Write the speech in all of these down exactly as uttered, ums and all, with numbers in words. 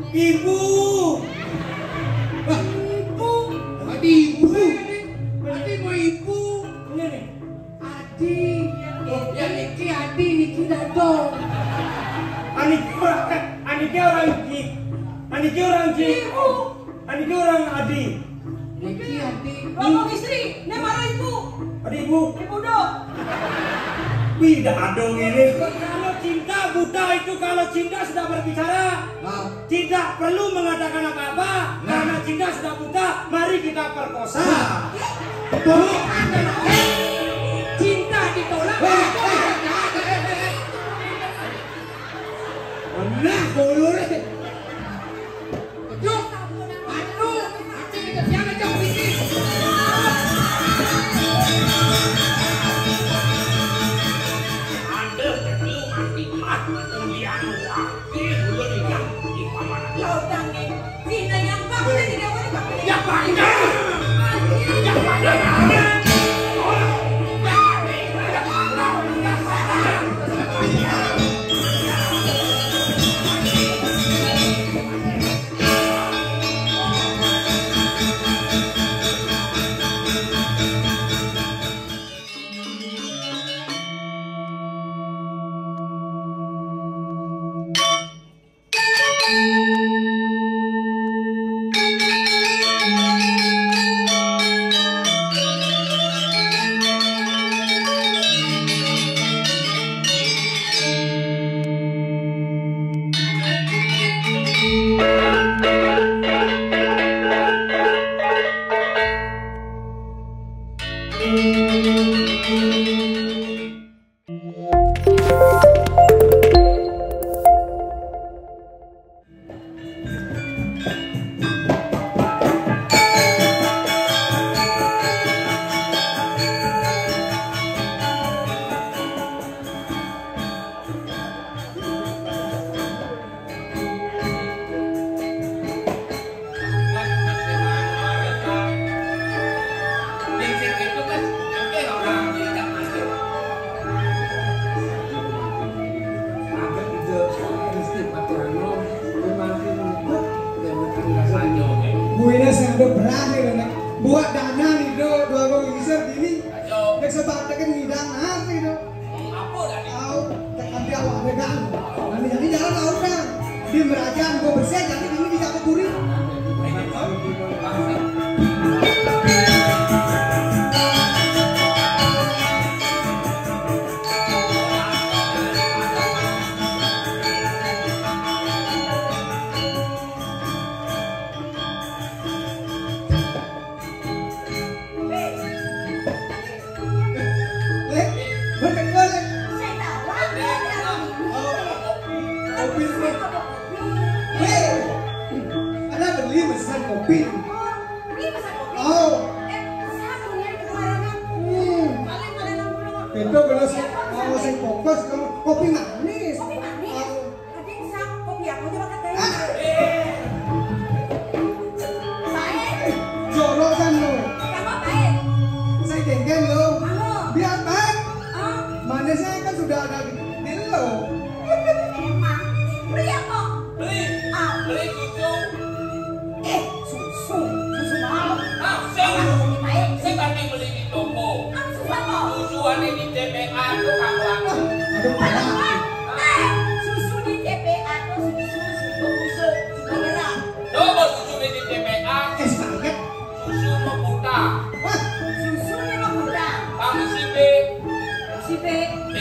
Ibu. Wah, ibu. Adi ibu. Adi mau ibu. Ini nih. Adi. Oh, ya niki Adi, niki Dado. Aniki orang, eh, aniki orang Ji. Aniki orang Ji. Ibu. Aniki orang Adi. Niki Adi. Ngomong istri, ini marah ibu. Adi ibu. Ibu dong. Wih, dah ada ini. Kalau cinta buta itu, kalau cinta sudah berbicara, tidak perlu mengatakan apa-apa. Karena cinta sudah buta, mari kita perkosa. Nah. Betul. Cinta ditolak. Eh, eh. Benar, boleh. Aduh, aduh, hati ini kesian aja, Polisi. Ada kecil mati mah, kemudian wakil belum yang di paman. Ya udah nih, Cina yang bangun aja dia boleh bangun. Ya, Pak. Ya, Pak. Buina sing ada berani lho, Nek. Buat dana nih, Do, dua wong iso dini. Nek sebataken ngidang nanti, Do. Apa tadi? Au, tekan dia awak ada kan. Nanti jadi jalan tau kan. Di merajaan gua bersih, jadi ini bisa keburi. Eh, bener, bener. Saya tahu, Bang. Oh, kopi, kopi. Hei, ada beli pesan kopi. Oh, beli pesan kopi? Oh. Eh, satu nih kemarin, Bang. Hmm. Paling ada enam puluh. Itu belum sih, kalau saya fokus, kalau kopi manis. Kopi manis? Oh. Kadang sang kopi aku coba katanya. Baik. Jorok kan lo. Kamu baik. Saya dengken lo. Kamu. Biar baik. Ah. Manisnya kan sudah ada di, di lo. Emang. Beli apa? Beli. Ah. Beli susu. Eh, susu. Susu mau. Ah, sing. Apa susu baik? Sing tadi beli di toko. Ah, susu apa? Susu ada di T P A tuh, Kang Bang. Aduh, parah. Eh, susu di T P A tuh susu, susu, susu, susu merah. Coba susu di T P A. Eh, sangat. Susu Mekuta. Hah? Susu di Mekuta. Bang si B. Si B. B.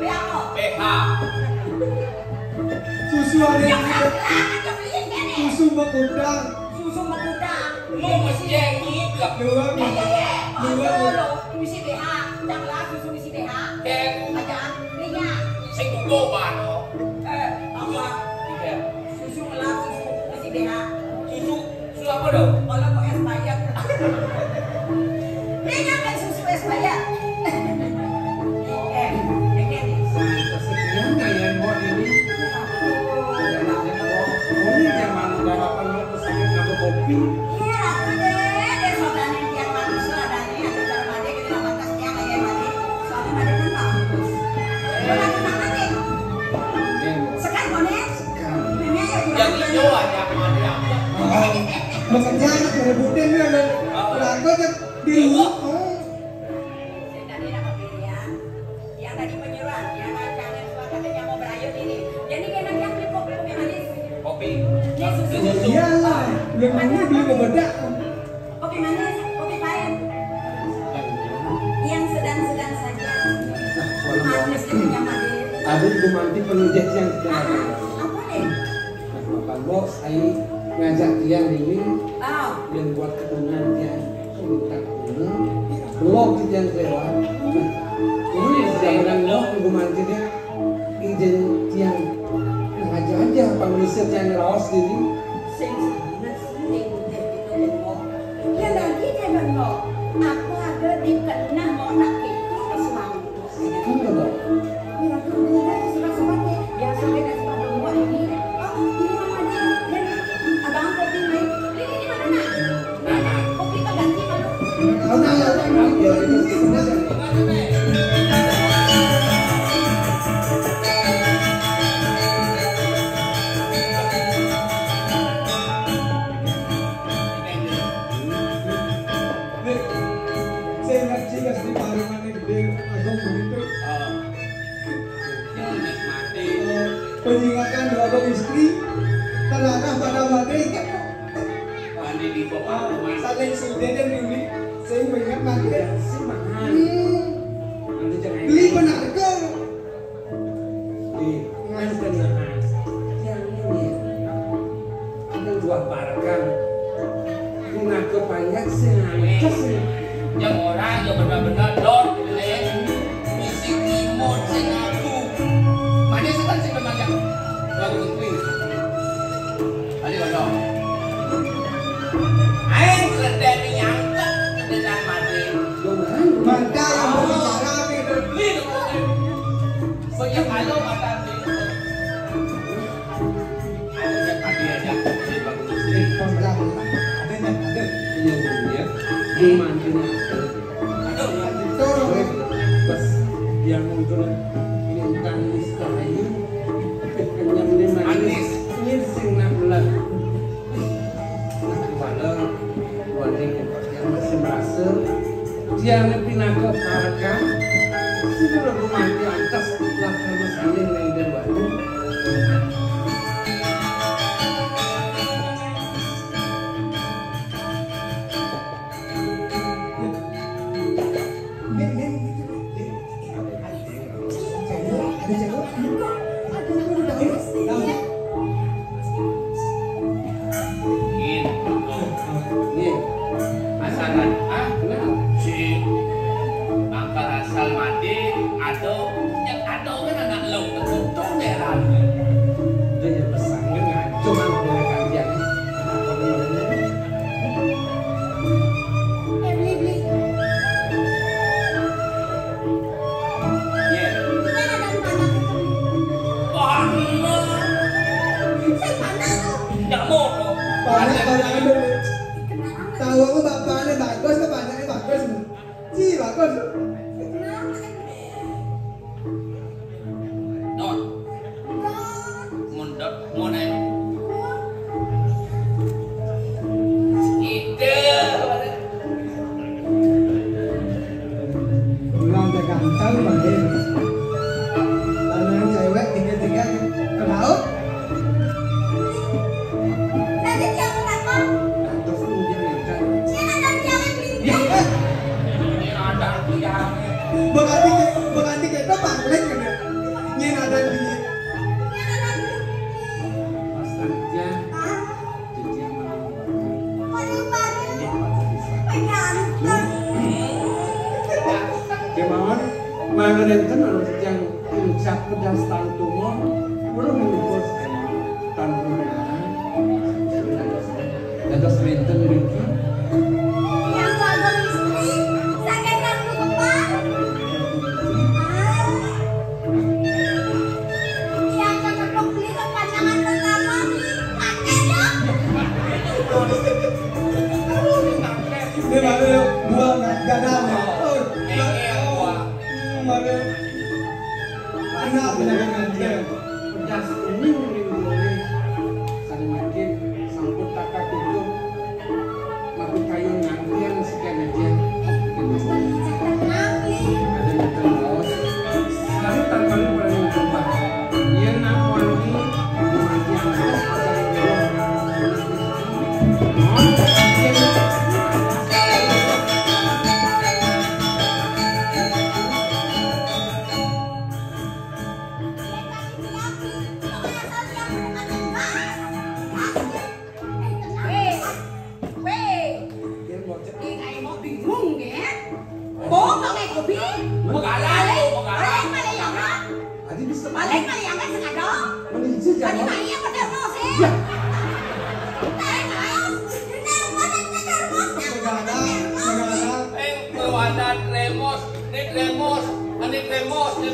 B apa? B H. Susu ada yang Yang tidak. Aja beliin kan nih. Susu Mekuta. Susu Mekuta. Lu mesti ngidap. Dua, Eh, eh, eh, dua. Masa lo misi B H, udah kelar susu misi B H. Ken. Aja, belinya. Sing kuku apa, no? Eh, apa? Iya. Susu melak, susu misi B H. Susu, susu apa, dong? Kalau mau es bayar. Belinya kan susu es bayar. Eh, ini nih. Sekian ya, yang buat ini. Ini yang mana balapan lo pesakit sama kopi. Iya, aku deh, deh, saudara yang manusia, ada nih, ada cara mandi, kita dapat kasih yang kayak mandi. Soalnya mandi kan bagus. Lo lagi mana nih? Sekarang, Bones? Sekarang. Ini ya, Jadi, Yo, ajak mati apa? Makan jalan, rebutin dia, dan berangkat kan di rumah. Oh. Saya tadi ada pemilihan. Yang tadi penyuluhan, yang acaranya suara katanya mau berayu ini. Jadi enak yang beli kopi, kopi manis. Kopi. Ini susu. Susu. Iyalah, yang mana beli mau bedak. Kopi manis, kopi pahit. Yang sedang-sedang saja. Nah, suara manis yang punya Made. Ada di Gumanti penuh jajan. Ah, apa deh? Nah, Bapak Bos, saya ngajak dia ini. Ah. Yang buat keturunan dia. Minta ketemu. Belum kita yang lewat. Nah, ini jangan mau Gumanti dia. Ijen tiang ngaja-aja panglisir tiang raos diri. Sing sanget sing teh kita bengok. Ya lagi dia bengok. Aku ada di tengah mau nak itu semangkuk. Kan bengok. Mira tuh dia suka-suka nih. Biasa dia suka bengok ini. Oh, ini mana dia? Dan abang kopi main. Ini di mana nak? Kopi ganti malu. Saya ingat sih, kasih paruman yang gede, agung begitu. Penyingatan dua istri, terlarang pada badai. Mandi di bawah rumah. Saling sudah dan dulu, saya ingat mandi. Ya, sih, mahal. Hmm. Nanti jangan. Beli penarga. Di, kan beneran. Yang ini. Ada dua barang. Guna kebanyak sih, ancas sih. Yang orang yang benar-benar dot, eh, misi imut sing aku. Mana sih kan sing banyak. Lagu kuwi. Ayo, dong. Aing sedek nyangkep sedek mati. Mata yang berbicara gitu. Ini tuh. Sejak ayo mata. Ada siapa dia aja? Ada yang ada. Iya, iya. Gimana? Aduh, betul. Pas dia muncul, ini utang nista ayu. Kenyang dia manis. Manis. Ini sing nak ulah. Nah, pada wani yang masih merasa dia ini pinaka paraka. Sini lagu mati atas lah kalau sekali yang dia wani. Nih, pasangan, ah, si Bangka Asal Made, ada, yang ada kan anak lo, ketutup merah. Udah ya, pesan, kan ngaco, kan, boleh gantian. Eh, beli, beli. Iya. Ini ada di mana? Wah, iya. Saya mana tuh? Tidak mau, kok. Banyak, banyak dulu. Tahu aku bapaknya bagus, ke bapaknya bagus. Si bagus. Kenapa? Dot. Mun dot, mun eh. Ide. Pulang ke kantor, Bang. Lalu cewek tiga-tiga ke laut. Tadi siapa, Bang? Nah, terus kemudian yang kan. Siapa tadi siapa? Iya. Ini ada, iya. Berarti, berarti kita bangkrut kan ya? Nyén ada di. Astaga. Jadi yang mana? Kemauan, mangan enten harus yang ucap pedas tantu mo, urung lupus tantu. Dados wénten mriki. Yang bagus istri, sakit aku kepala. Yang ketepuk beli kepanjangan pertama, pakai dong. Ini baru ya, buang gagal. Oh, iya, iya, buang. Hmm, baru. Anak, anak, anak. Pedas kuning, kuning, kuning. Saling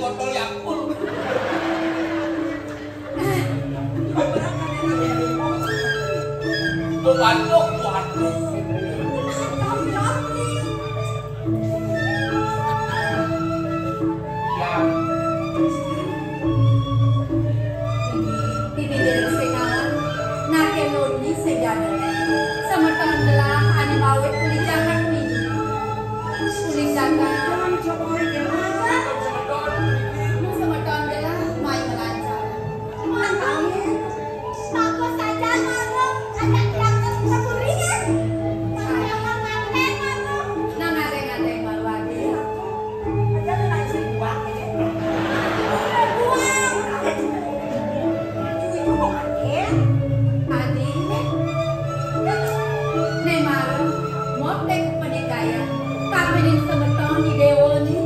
Botol Yakult. Waduh, waduh. Ya. Bibi Déwék sing ngalah, naké loni sing jaga. Semeton gelah ané mawit uli jagat niki. Uli jagat. Semeton gelah mai melancar. Mangkane, mangko saja mangko ajak tiang ke kuburingan. Mangko nganten mangko. Nang ngadeng-ngadeng malu adi. Aja lu nang sing buang ini. Buang. Cucu kok ngadeng? Adi. Né malu, motek penikayan. Kapinin semeton di déwa ni.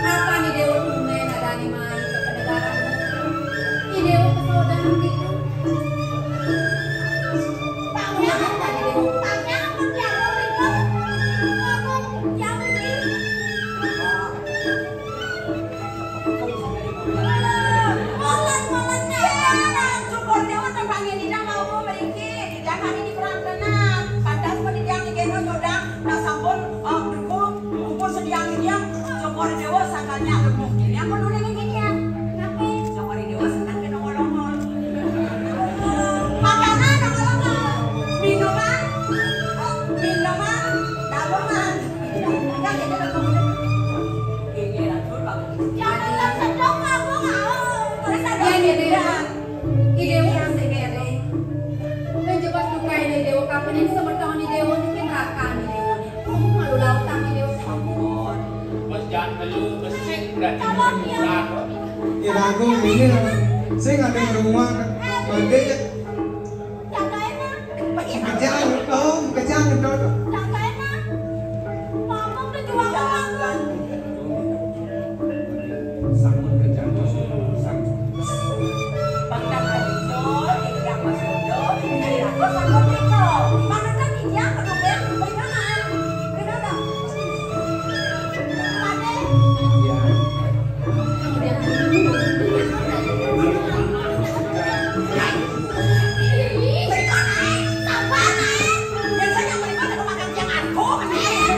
Apa ni déwa tumen ada ni Mai kepenegaran. Ini dewa kesodan gitu. Taunya apa? Taunya apa? Tiada orang itu. Ngomong yang ini. Molen, molen, eh, syukur dewa tentang ini dah mau meriki. Tidak kami di perantenan. Pantas pun di yang di keno sodan. Nah, sampun, eh, berku, kumpul sediang-sediang, syukur dewa sangkanya lemu. Ini aku dulu yang gini ya. Kenapa? Syukur dewa senang kena ngolongol. Makanan, ngolongol. Minuman, eh, minuman, daluman. Enggak, jadi lemu. Gini, Ratu, bagus. Jangan sedok, aku mau. Terus ada ya, ya, ya. Ide urang sing kere. Menjebak duka ide dewa kapenin semeton ide dewa niki rakan ide dewa. Malu lautan ide dewa. Ampun. Bos jangan melu besik berarti. Tolong ya. Irago ini sing ada rumah mandi. Jagain ah. Kejang, oh, kejang, kejang. Jagain ah. Mama berjuang sama aku. Sampun kejantos, sampun. Bang Dang Ancol, Indra Mas Dodo, Indra Mas Dodo, Indra Mas Dodo, Indra Mas Dodo. Mana kan dia, Pak Dodo? Bagaimana? Bagaimana? Pade? Iya. Ih, berikut, naik. Sabar, naik. Biasanya berikut ada makan siang aku, naik.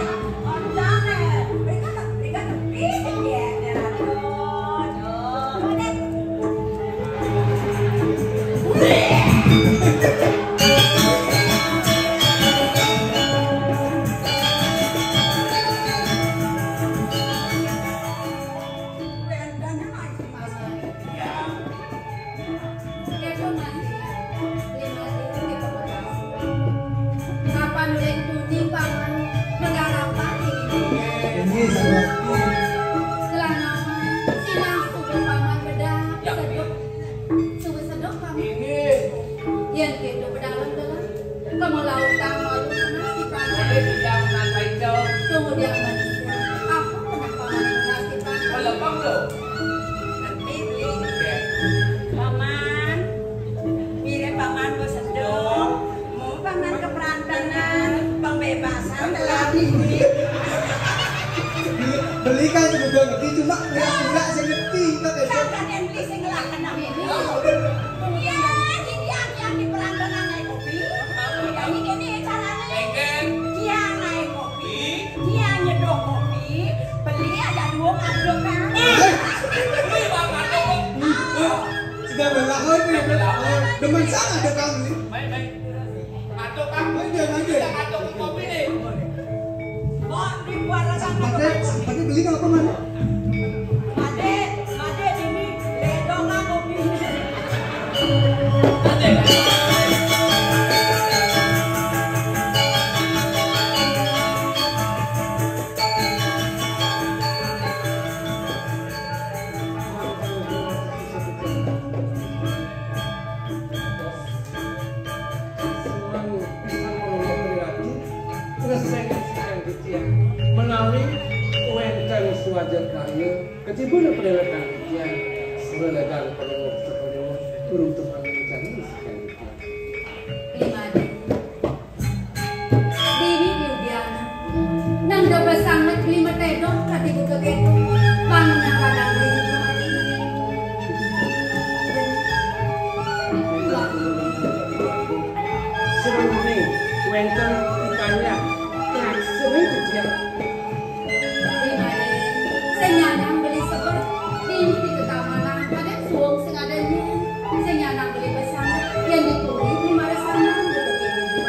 Kapan uling tunyi paman menggarapan ini? Ini sebab. Selama sinang subuh paman bedah sedok, subuh sedok paman. Ini. Yen gitu bedalan dalan. Kamu lautan malu nasib paman. Ini tidak menasai jauh. Kemudian manusia. Apa kenapa malu nasib paman? Melepang loh. Ngerti beli. Paman. Mirip paman bos sedok. Mau paman keperantanan, pembebasan lelaki. Beli kan juga ngerti, cuma pura-pura saya ngerti, kita besok. Kan yang beli sing ngelah kena beli. Iya, ini yang, yang di perantanan naik kopi. Jadi gini caranya. Dia naik kopi, dia nyeduh kopi, beli ada dua ngaduk kan. Eh, beli bang ngaduk. Ah. Sudah berlahun nih, berlahun. Demen sana ada kami. Baik, baik. Ngaduk, Kang. Mangga, mangga. Kita ngaduk kopi nih. Kok di muara sana? Sempatnya, sempatnya beli nggak apa, Mas? Made, made ini, ledong lah kopi. Semangat pisan menolong Ratu, ngresengin siang titiang. Menawi wénten suwaja karya, ketiba panelebang titiang, panelebang panelebang, durung tepan mencari siang titiang. Lima. Déwi Diudiana. Nang daba sanget lima tedong katiga keketo. Bangunan padang dini Seruning wénten pikanyak. Nah, seruning titiang. Sing nyanang beli seger, dini di kekamanang, ada suwung sing ada nyen. Sing nyanang beli besanget, yén dituri di marasana, gitu, gitu, gitu.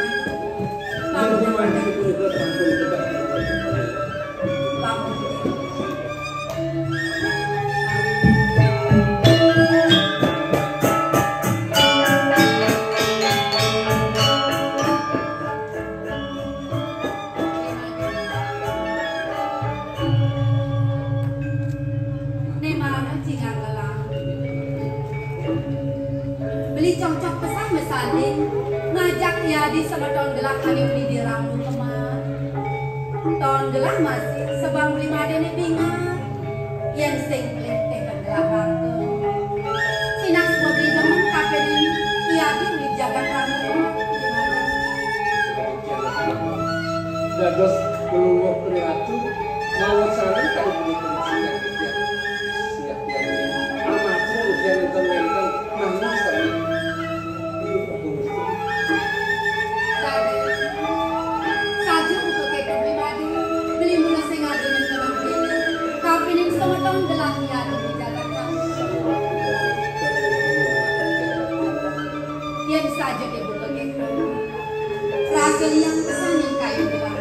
Lamun mati punika sampun tegak. Lamun Né mara cingar lelah. Beli cocok pesan mesane ngajak yadi semeton gelah ané uli dirang kemah. Ton gelah masih sebang beli madene bingar. Yén sing pelih teken gelah rangka. Sinah suba beli demen kakening yadi uli jagat rangka. Dados pelungguh prelatu, mawa sareng kalipunika siap, siap, siap, amatur ugi wénten, wénten, manah sami. Ibu Agung Gusti. Raden, saja buka kéto pribadi, beli mula sing ademen kemah kéné, kapining semeton gelah yadi di jagat. Yén saja dibuka kéto, raga liang pesan ing kayun gelah.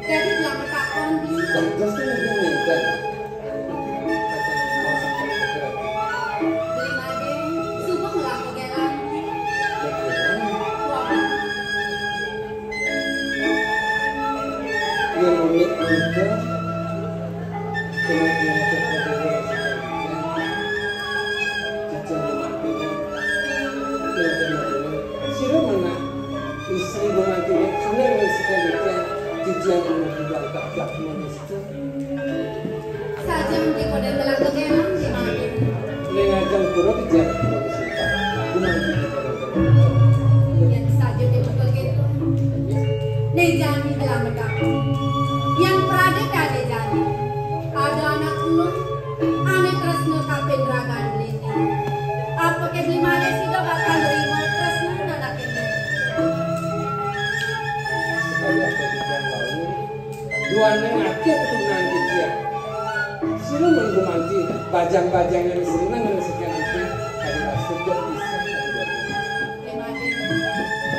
Jadi, dalam takon di Beli Madé, suba ngelah gegeran. Gegeran? Wah. Yén unik punika, kena diajak ngobrol sekalian. Cicing mati. Yén kena dulu, sira mana istri pemantune, aneh sekalian. Cicing mati, bangkak, bangkak, manis. Saja mengki koden telah kekelang di madu. Ning ajeng pura kejak pura kesuka. Gumanti koden telah. Yen saja dibekel gitu. Ning jani telah medal. Yang pradé kadé jani. Ada anak ulun, ané tresna kapin ragan beliné. Apa ké Beli Madé sida bakal nerima tresna anak ini? Sekali apa juga lalu. Duaning akeh keturunan titiang. Sira mung gumanti bajang-bajangan seneng rezekan titiang kadi rasa kok bisa kadi bapak.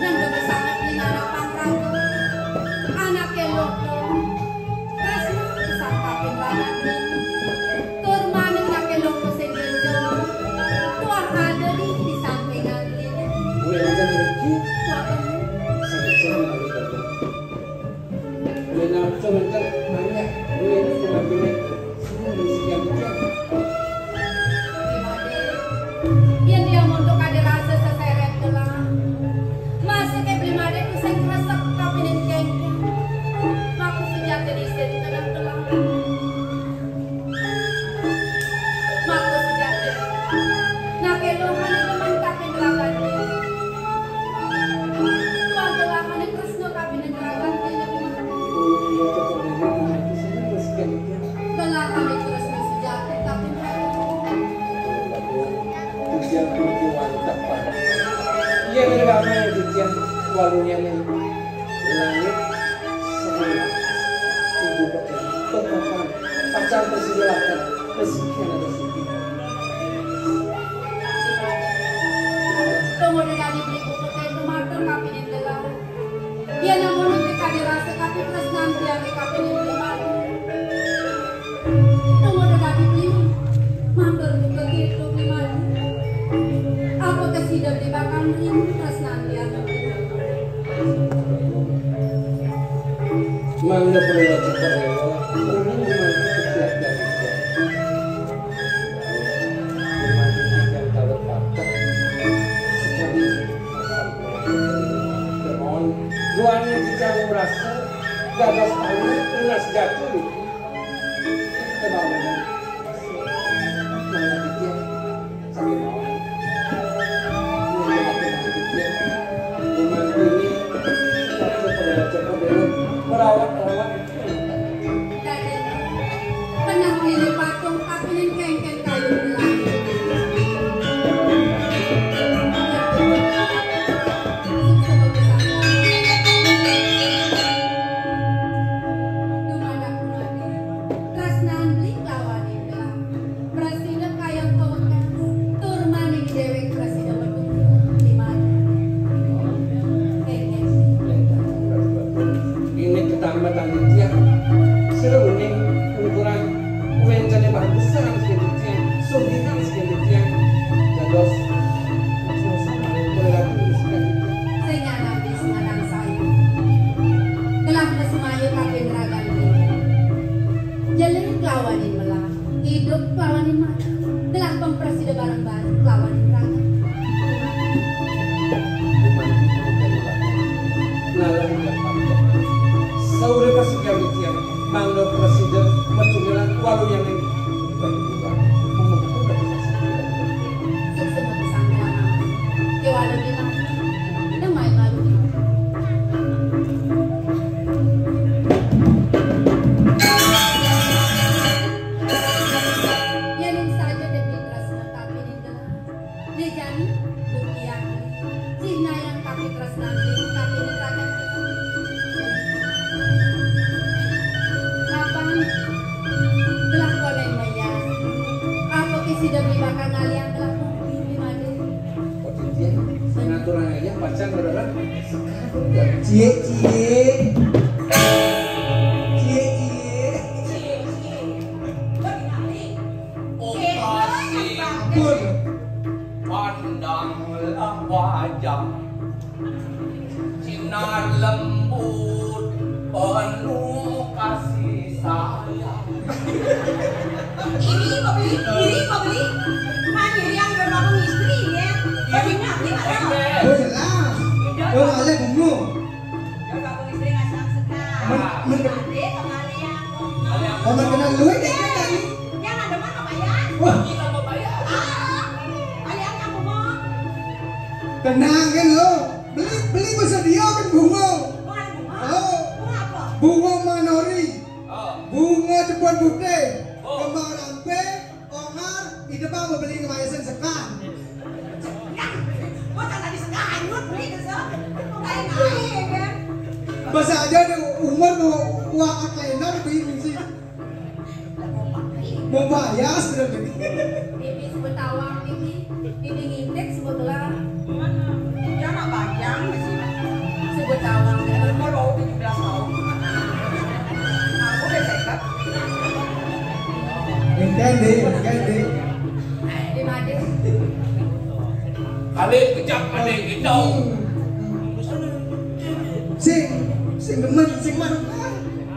Nang gede sanget ning anak pangkraga. Anake loro. Tresna pisan kaping lanang. Tur maning nake loro sing genjot. Tuah ada di, di sampingan ini. Wenten iki. Wonten. Sing sing malih dateng. Menapa menten banyak duit penampilan semua mesti yang bijak. Yen dia montok ada rasa seseret telah. Masih ke belum ada kusang resep kapinin kengkeng. Aku sejati di sini telah telah. Maka sejati. Nak elohan itu mentah penjelasan. Tuan telah menekrasnya kapinin ragan. Gelahane tresna sejati kaping ratu. Titiang puji wantep, Pak. Yen rame titiang walunge ning langit sebelah. Ibu pekan, tetapan, pacar persilakan, rezeki ada rezeki. Kemudian ibu pekan itu matur kapinin gelah. Yen amun iki kadi rasa kapitresnan tiang ing kaping lima. Nang ora dadi beli, matur buka gitu lima. Apa kesida beli bakal nerima tresnan tiang? Mangga perlu wajib perlu, ini memang kesiap dan kesiap. Memang yang tahu patah sekali. Kemon, duane titiang ngrasa dados tani tunas jatuh niki. Kemawon. Mangga titiang Sing anak wis ngadang saya. Gelah kesemaya kaping ragan. Jeling kelawanin melah, idup kelawanin mati. Gelah pemprasida bareng-bareng kelawanin ragan. Saurip pasugih titiang, mangda prasida matungilan waluyaning. Suksma pesan Tuan Amat. Kéwala dina. Damai malu. Yéning saja Déwi Tresna kapining gelah. Né jani, buktiang. Sihnayang kapitresnan kapining ragan. Kapan gelah koné mayas? Apa ké sida beli bakal ngaliang gelah koné, Madé? Ngaturang aja pacar beneran. Cie, cie. Cie, cie. Pun. Pandanglah wajah sinar lembut penuh kasih sayang. Iri kok beli, iri kok beli. Mani yang berlaku istri ya. Bagi nanti ada. Oh, jelas. Oh, ada bunga. Berlaku istri ngasih sekat. Men, men, Nanti kembali yang. Oh, men kenal lu ya, kan? Yang ada mana bayar? Wah. Kita mau bayar. Ah, bayar yang bunga. Tenang kan lo. Beli, beli bersedia kan bunga. Bukan bunga. Oh. Bunga apa? Bunga manori. Oh. Bunga cepuan putih. Oh. Kembang rampe, ongar, di depan mau beli kemayasan sekan. Ya, gua tak tadi sekan, gua beli ke sana. Kayak naik ya kan. Masa aja nih umur tuh wah kalender beli sih. Mau bayar sudah beli. Bibi sebut tawang, Bibi. Bibi ngintik sebut gelang. Dia anak bajang di sini. Sebut tawang, ya. Umur baru tujuh belas tahun. Aku udah sekat. Engken, Dek, engken, Dek. Di Madé. Kali kejap ada yang gitu. Sing, sing demen, sing man.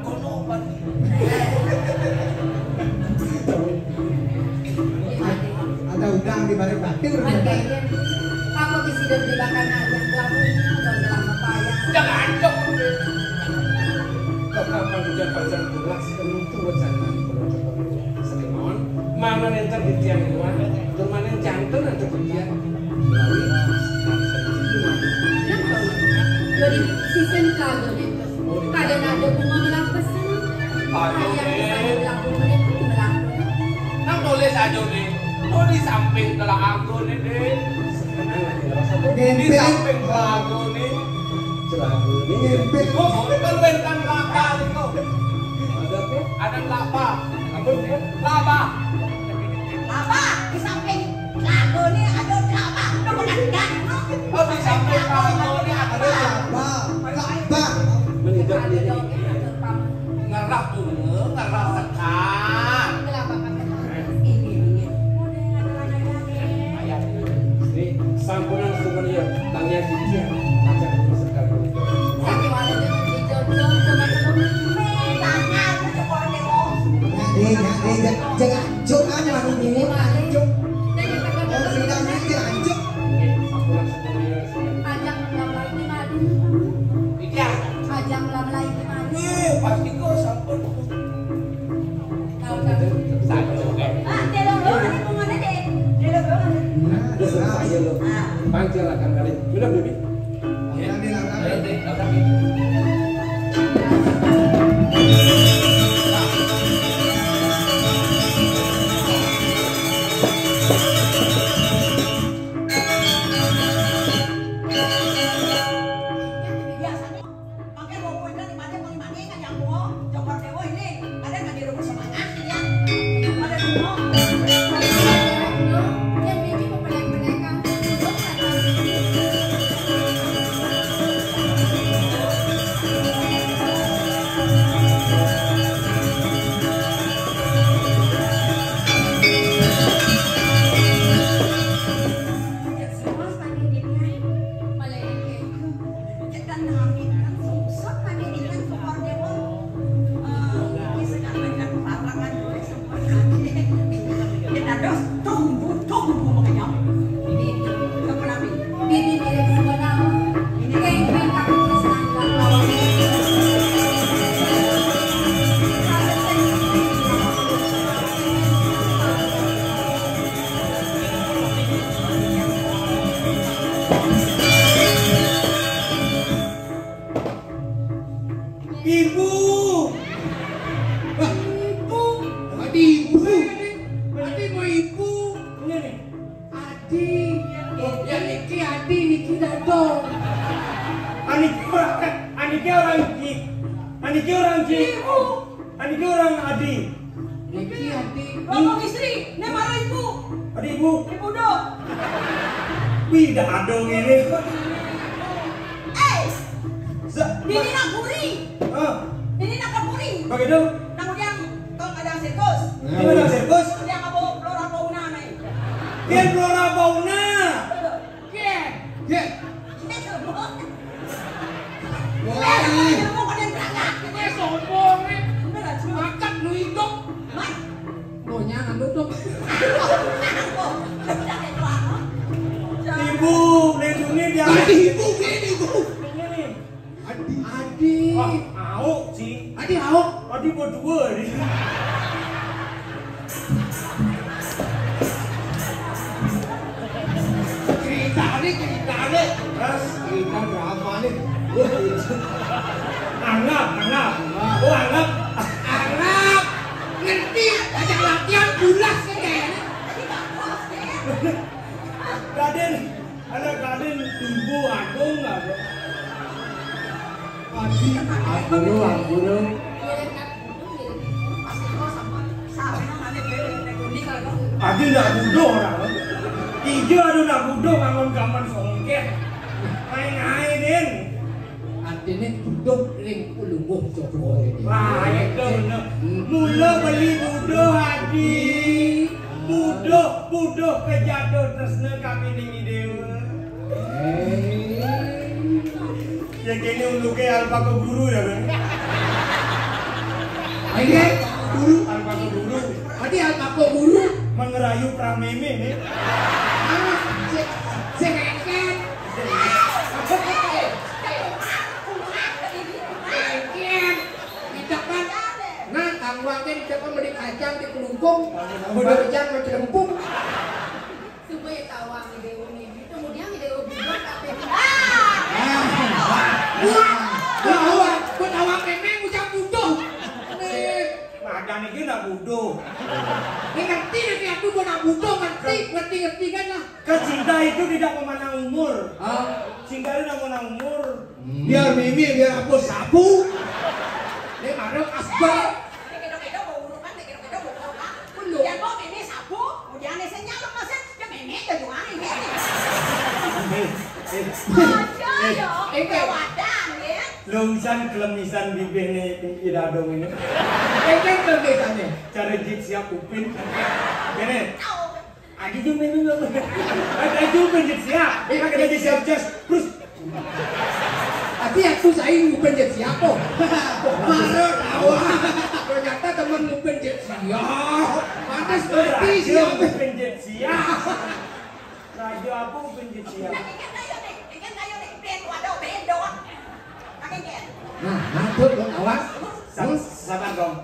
Kono, Pak. Ada udang di balik batir. Apa bisa dibeli makan ayam, lamun atau dalam apa ya? Jangan, Cok. Kok kapan hujan pacar pulas, tentu wacana. Sakémaon, mangda nénten titiang iwang, tur manen janten antuk titiang. Menawi. Jadi, sisin kado nénten. Kadén ada bunga melah pesen. Ayo, ayam dé. Bisa dibilang bunga nénten melah. Nang tulis aja nih. Oh, di samping telah anggo nih, Dé. Di samping telah anggo nih. Celaka. Ini ngempet. Oh, kan bentang kelapa nih kok. Ada apa? Ada kelapa. Apa dia? Kelapa. Kelapa di samping lagu nih ada kelapa. Udah pernah dengar? Oh, di samping lagu nih ada kelapa. Kelapa. Menidok diri. Ngerah bunga, ngerah sekar. Kelapa pakai ini. Ini sampunan sumber ya, tanya siji ya, macam rumah sekar. Saking ada di jodoh, coba-coba. Jangan, jangan, jangan, jangan, jangan, jangan, jangan. Sampunan sumber ya, ajak lama lagi madu. Iya. Ajak lama lagi madu. Eh, pasti kok sampun. Tahu, tahu. Satu, kan? Ah, dia lo, lo, ada bunga deh. Dia lo, lo, ada. Nah, terus saya lo. Ah. Panggil akan kali. Minum, Bibi. Ya. Nanti, nanti. Nanti, nanti. Biasanya pakai bau kue dari mana, mau dimana, kan yang mau, cokor dewa ini, ada nggak di rumah semangat, ya? Ada rumah. Di, ya niki Adi, niki Dadong. Aniki orang, eh, aniki orang Ci. Aniki orang Ci. Ibu. Aniki orang Adi. Niki Adi. Bapak istri, ini marah ibu. Adi ibu. Ibu dong. Wih, dah ada ini. Eh, ini nak guri. Ah. Ini nak guri. Bagaimana? Nang udiang, tong ada sirkus. Ini ada sirkus. Udiang apa? Flora fauna nih. Dia flora fauna. Iya. Iya. Wah. Ilmu kau yang berangkat. Gue sombong nih. Udah lah, cuma makan lu hidup. Mat. Maunya anu dong. Udah kayak kelar. Ibu, lindungi dia. Ibu, ibu. Ini. Adi. Adi. Ah, au, Ci. Adi au. Adi berdua di sini. Ceritanya, ceritanya. Terus? Cerita drama nih. Anggap, anggap. Oh, anggap. Anggap. Ngerti, ajak latihan bulas nih kayaknya. Raden, ada Raden Ibu Agung nggak ada? Adi, Agung, Agung. Adi ndak budoh orang. Ijo ado ndak budoh bangun gaman songket. Main-mainin. Artine budoh ring ulungguh Jogoro ini. Wah, itu bener. Mula beli budoh, Adi. Budoh, budoh kejatuh tresna kami ning Idewa. Eh. Ya kene unduke alpaka guru ya, Bang. Ayo, guru. Alpaka guru. Tadi alpaka guru. Mengerayu prameme nih. Ah, sik, sik engken. Engken. Didepan. Nah, tangguangnya didepan beli kacang di kelungkung. Baru jam mau celempung. Coba ya tawang Dewa nih. Kemudian Dewa bubar tapi. Ah! Wah, wah, wah, gua tawang memang ucap butuh. Nih. Madang iki nak butuh. Ini ngerti nanti aku gua nak butuh, ngerti, ngerti, ngerti kan lah. Kan cinta itu tidak memandang umur. Ah. Cinta itu tidak memandang umur. Hmm. Biar mimi, biar aku sapu. Ini marah asbak. Ini kedo-kedo mau urukan, ini kedo-kedo mau urukan. Bener. Biar mau mimi sapu, kemudian saya nyaluk masih, ya mimi tuh gimana ini? Eh, eh. Aja ya, eh, perawatan ya. Lulusan kelemisan bibirnya tidak ada ini. Eh, kan kelemisannya. Cara jit siap upin. Ini. Tahu. Adi juga itu nggak pernah. Adi juga penjit siap. Dia kan kita siap jas. Terus. Adi aku saya penjit siapa? Marah tawa. Ternyata teman penjit siap. Pantas mati siap. Penjit siap. Raja apa penjit siap? Ikan kayu nih, ikan kayu nih. Ben, waduh, ben doang. Pakai ben. Nah, mantap dong, awas. Sa-, sabar dong.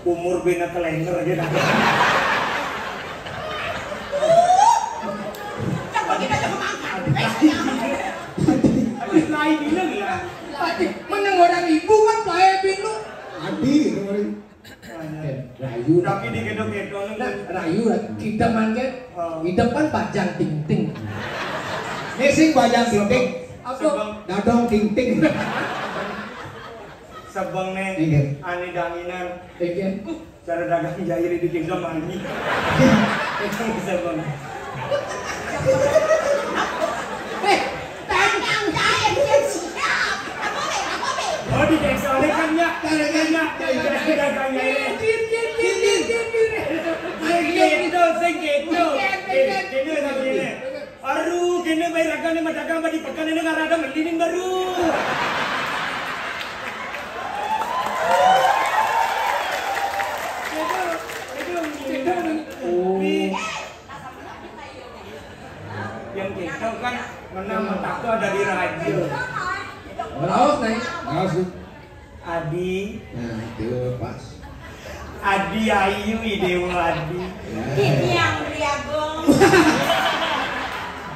Umur bina kelenger aja dah. Coba kita coba makan. Habis lain bilang ya. Adi, menang orang ibu kan pae binu. Adi, kemarin. Rayu. Tapi di gedung-gedung. Nah, rayu, kita mangke. Oh. Kita kan bajang ting-ting. Ini sing bajang ting-ting. Apa? Sebang. Dadong ting-ting. Sebang nih. Iya. Ani danginan. Iya. Cara dagang jair di Kingdom Ani. Itu bisa bang. Eh, tanyang jair dia siap. Apa be? Apa be? Oh, di desa oleh kan ya. Kan ya, kan ya. Dari dagang jair. Din, din, din, din, din, din. Sing gitu, sing gitu. Din, din, din, din. Aduh, kene bae ragane madagang badi pekan ini ngarada melinin baru. Itu, itu, oh. Yang kita kan menang mentak tuh ada di raja. Raos nih, raos. Adi. Nah, itu pas. Adi ayu i Dewa Adi. Ya. Ini yang beli agung.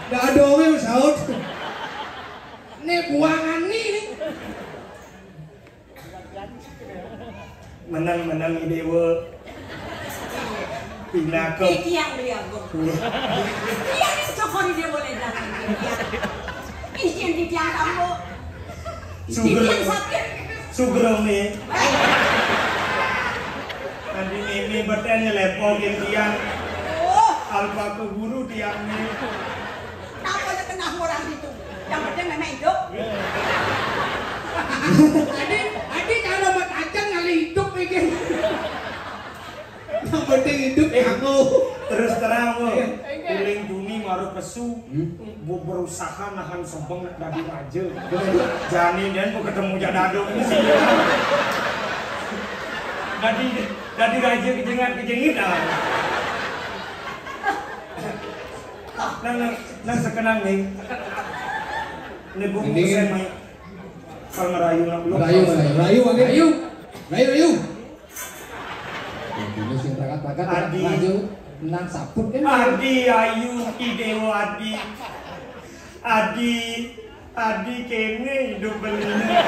Ndak ada wong saut. Ini buangan nih. Menang-menang i Dewa. Pinaka. Titiang Beli Agung. Iya. Titiang ini cokor dia boleh datang. Titiang. Izin titiang kamu. Suger. Titiang sakit. Suger, Mi. Nanti Mimi beten nyelepokin tiang. Oh. Alpa ke guru tiang, Mi. Kenapa ada kena orang itu? Yang penting memang hidup. Adi, Adi kalau mau kacang kali hidup mikir. Yang penting hidup, eh, aku. Terus terang, Bu. Iya. Uling Juni maru pesu. Hmm. Bu berusaha nahan sebeng nak dadi raja. Jani dan bu ketemu jak dadung sih. Dadi, dadi raja kejengat-kejengit, ah. Nang, nang, nang sekenang nih. Ini bu. Ini. Pesen, Mai. Kalau ngerayu nak belum. Rayu, rayu, rayu, rayu. Rayu, rayu. Ini sing takat-takat, Adi. Rayu, nang saput kan. Adi, ayu, Ki Dewa, Adi. Adi, Adi kene hidup belinya.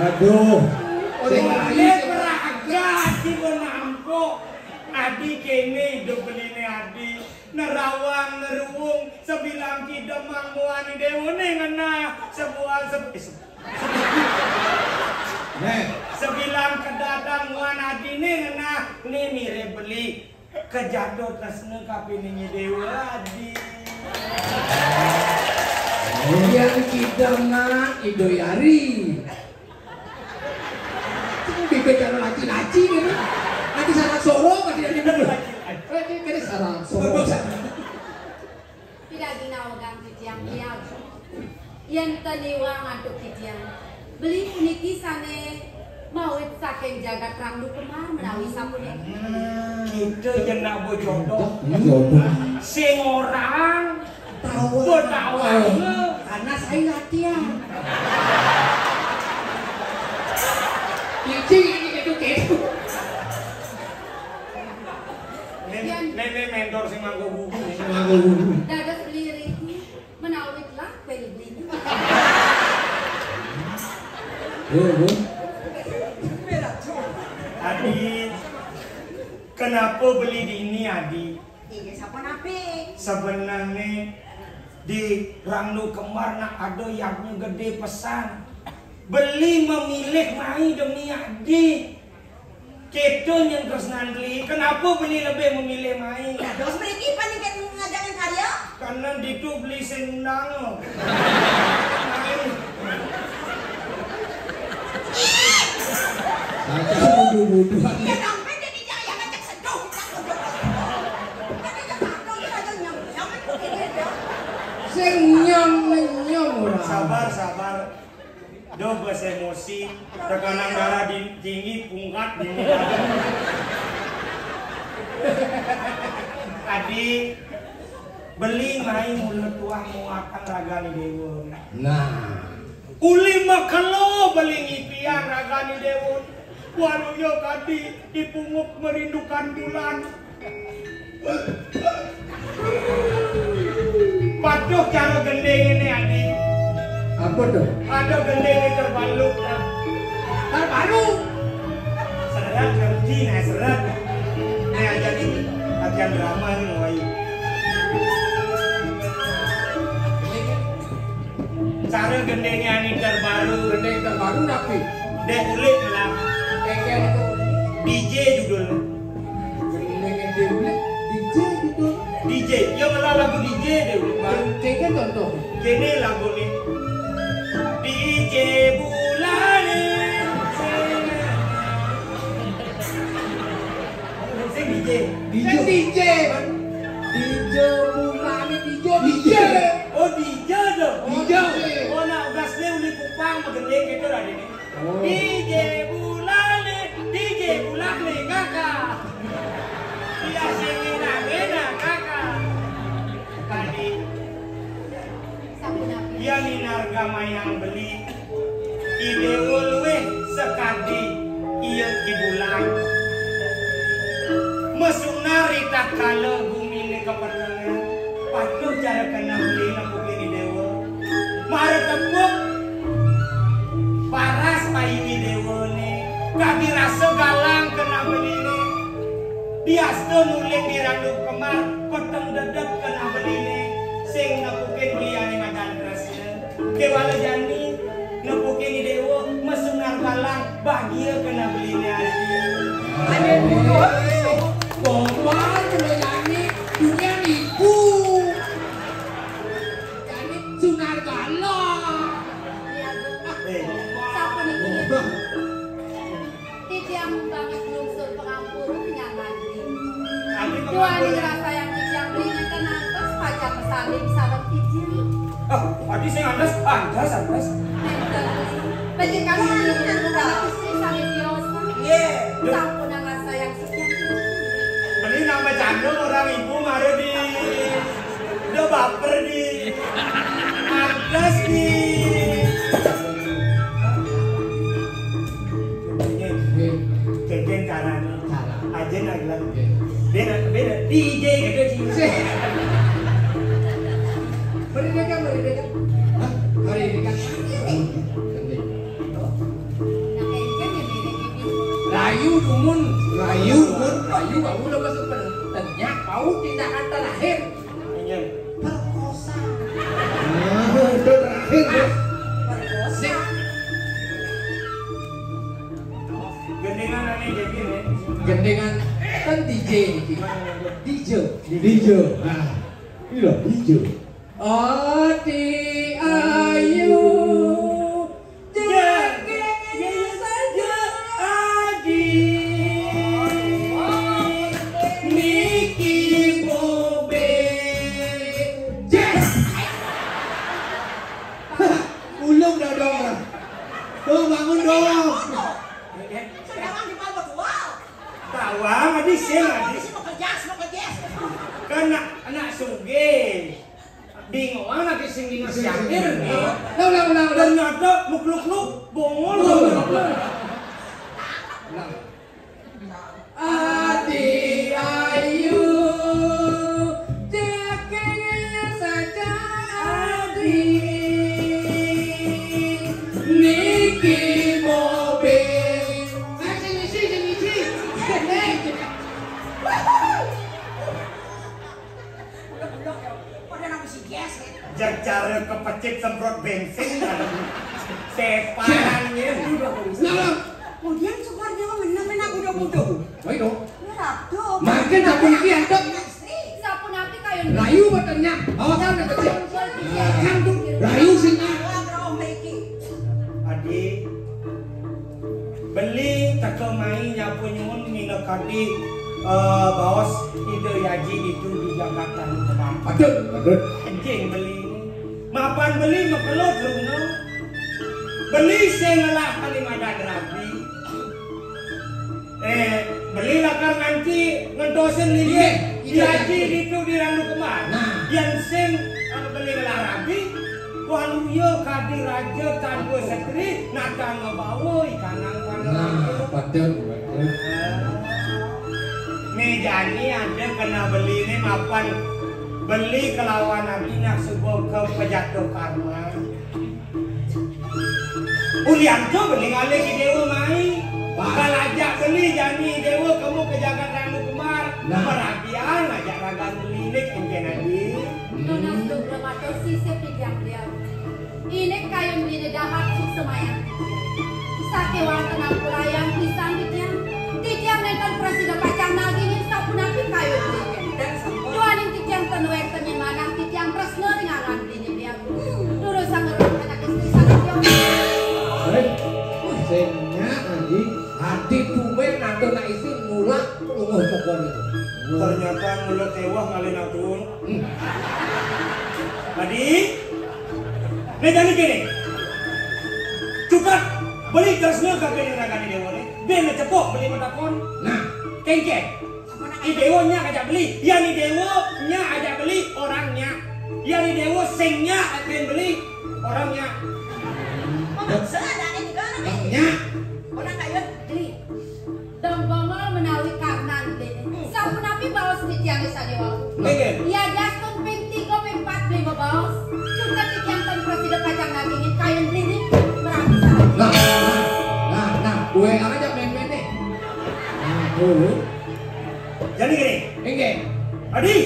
Aduh. Sing rayu, sing peragat, Adi, mau nampok. Adi kene hidup belinya, Adi. Nerawang, neruwung, sebilang kidemang muani dewane ngenah, sebuah se-, eh, se-, Nek. Sebilang kedatang muan adine ngenah, ni mirip beli. Kejatuh tresna kapining dewa adi. Yang kidemang Ido Yari. Bibir karo laci-laci ngene. Nanti sarang soro apa tidak dibener? Eh, ini kene sarang soro. Tidak ginawegang titiang tiang. Yen ten iwang antuk titiang. Beli puniki sane mawit saking jagat Rangdu Kembar menawi sapunika. Kita yen nak bojodoh. Jodoh. Sing orang Tawa. Kok tawa? Karena saya latihan. Cici ini gitu, gitu. Nen, nen, nen, mentor sing manggo buku. Sing manggo buku. Dados beli riki, menawi telah beli beli. Yo, Bu. Adi, kenapa beli dini, Adi? Iya, sapa napi? Sebenarnya di Rangdu Kembar nak ada yadnya gede pesan. Beli memilih mai demi adi. Kita yang tresnan beli, kenapa beli lebih memilih mai? Nah, dos mriki paling kan ngajakin karya? Karena ditu beli sing undang. Mai. Ih! Kacau bodoh-bodohan. Ya, sampai jadi jaya ngecek seduh. Sing nyom, nyom ora. Sabar, sabar. Duh, bas emosi. Tekanan darah di-, tinggi, pungkat, dingin. Adi, beli mai mula tuah muatan ragane dewa. Nah. Uli makelo beli ngipian ragane dewa. Waluya kadi dipungup merindukan bulan. Patuh cara gending ini, Adi. Apa tuh? Ada gending ini terbalu. Terbalu. Seret, ngerti, nah, seret. Ini aja nih, latihan drama nih, woi. Cara gendengnya ini terbaru. Gendeng terbaru napi? Dek ulik lah. Keke itu. D J judul. Gendeng dek ulik, D J gitu. D J, ya ngelah lagu D J dek ulik, Bang. Keke contoh. Kene lagu nih. D J bulan. Sing D J. D J. Sing D J. D J mulane D J. D J. Oh, D J dong. Oh, D J. Oh, nak ugasne uli kupang begede gitu lah ini. Oh. D J bulane, D J bulane kakak. Iya sing ngena-ngena kakak. Tadi. Sampun, Abi. Iya, minarga mayang beli. I Dewa luwih sakadi iya I Bulan. Mesuna ritatkala gumine kapenengan, patuh cara kena beli nepukin I Dewa. Mara tepuk paras payu I Dewane, kadi rasa galang kena beline, Diasta nuling di Randu Kembar, peteng dedet keneh beliné, sing nepukin beliané madan tresna. Kéwala jani, nepukin I Déwa, masunar galang, bagia keneh beliné ati. Aduh, Komar, lo jani, dunia nipu. Jani sunar galang. Iya, Bu. Eh. Sapuniki. Titiang banget nglungsur pangampura ring Adi. Adi duaning pangampura. Rasa yang titiang beli nénten antos pacang salim sareng titiang. Ah, adi sing antos, antos, antos. Nénten. Becik kali ini, Bu. Istri sané tiosan. Iya. Sampun rasa yang titiang. Beli nambah candung orang ibu mari di. Udah baper di. Antos di. Nggih. Kéngkén carané. Cara. Ajén adalah. Nggih. Béda, béda. D J gitu sih. Sih. Mari déka, mari déka. Hah? Mari déka. Gending. Nah, kéngkén ya mirip ini. Rayu dumun. Rayu dumun. Rayu bau udah masuk pen-, tenyak, bau tindakan terakhir. Inggih. Perkosa. Nah, itu terakhir, Bos. Perkosa. Gendingan ané jadi, né. Gendingan kan D J niki. D J. D J. Nah, iya, D J. Adi ayu. Jagané saja adi. Niki bobé. Jess. Ulung dodong. Tuh, bangun dong. Sedangkan di mana tua? Tawang, adi sing, adi. Mau kerja, mau kerja. Kan anak, anak sugih. Bingung anak sing dina siapir nih. Ulang, ulang, ulang, ulang. Ternyata mukluk-kluk bongol. Ulang, ulang, ulang. Adi ayu, cekeng saja adi. Niki mobil. Eh, sing isi, sing isi. Udah, udah, ya. Pada nang bisi gas, ya. Jer cara kepecit semprot bensin, kan. Sepan, ya. Nah, Bang. Kemudian Sukar Dewa menang, menang, udah, udah. Wah, itu. Udah, tuh. Makin sapu niki, ya, Dok. Sapu niki kayu. Rayu, badannya. Awasan, ya, kecil. Kan, tuh. Rayu, sini. Adik. Beli teka mai nyapa nyuwun minakadi, eh, baos Ida Yaji ditu di jagat Tanukeman. Patut, patut. Enjing beli. Mapan beli makelut runa. Beli sing ngelah kalimadan rabi. Eh, beli lakar nganti ngentosin lili. Nggih, Ida Yaji ditu di Randu Kembar. Nah. Yén sing, eh, beli ngelah rabi, Waluya kadi raja tanpa setri, nadang mabawa ikanang paneraja. Nah, betul, betul. Né jani ada kena beli né mapan beli kelawan ati nak suba ka pejatuh karma. Ulianto beli ngalih I Déwa mai. Wah. Kal ajak beli jani I Déwa kemu ke jagat Randu Kembar. Nah. Merabian ajak ragan beli né kéngkén adi. Nunas dugra matur sisip titiang beliau. Indik kayun beliné dahat suksmayang. Sakéwanten ampurayang pisan titiang. Titiang nénten prasida pacang nagingin sapunapi kayun beliné. Duaning titiang ten wénten nyen manang titiang tresna ring anggan beliné beliau. Durus sanget anak istri sané titiang. Hei, sing nyak anjing. Adi tumbén nantu nak istri nulak lunguh pokon itu. Ternyata mula téwah ngalih nak tuun. Adi, né jani kéné. Cukat, beli tresna ka beli ragané Déwa né. Beli cepok beli matakon. Nah, kéngkén. I Déwa nyak ajak beli. Yén I Déwa nyak ajak beli, orang nyak. Yén I Déwa sing nyak ajak beli, orang nyak. Maksud ada ini kan? Nyak. Orang kaya beli. Dong bongol menawi karnan beliné. Sapunapi baos titiang sané wau. Nggih. Iya, dastun ping tiga, ping empat beli bebaos. Sudah titiang ten prasida pacang nagingin kayun beliné. Merapi salah. Nah, nah, nah, nah, gue aja main-main nih. Nah, tuh. Jadi gini, Inggih. Adi,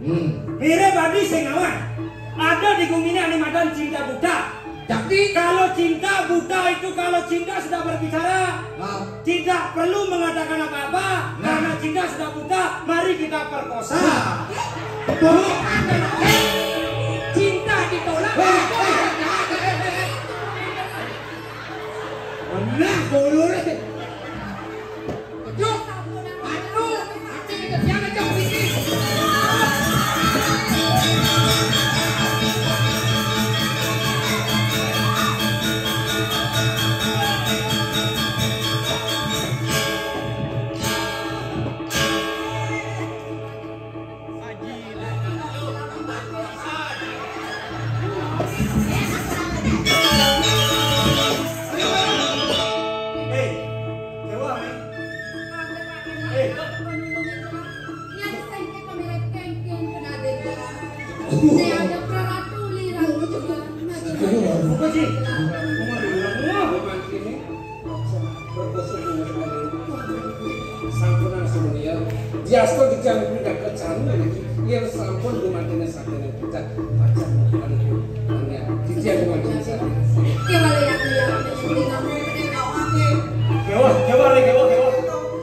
Hmm. Mirip Adi sing ngawang. Ada di gumi ini ane madan cinta buta. Tapi kalau cinta buta itu, kalau cinta sudah berbicara, Ah. tidak perlu mengatakan apa-apa, Nah. karena cinta sudah buta, mari kita perkosa. Nah. Betul. Cinta ditolak. Wah, eh, eh, eh, eh, eh. Benar, boleh. Aduh, aduh, mati, jangan jauh ini. Eh, keluar, eh. Eh. Apa sih? Sampun semuanya. Diaspor di jalan pindah ke sana, ya sampun rumah dinas. Pacak, pacak, aduh, aduh, ya. Cici aku mau cerita. Kewah, kewah, kewah, kewah.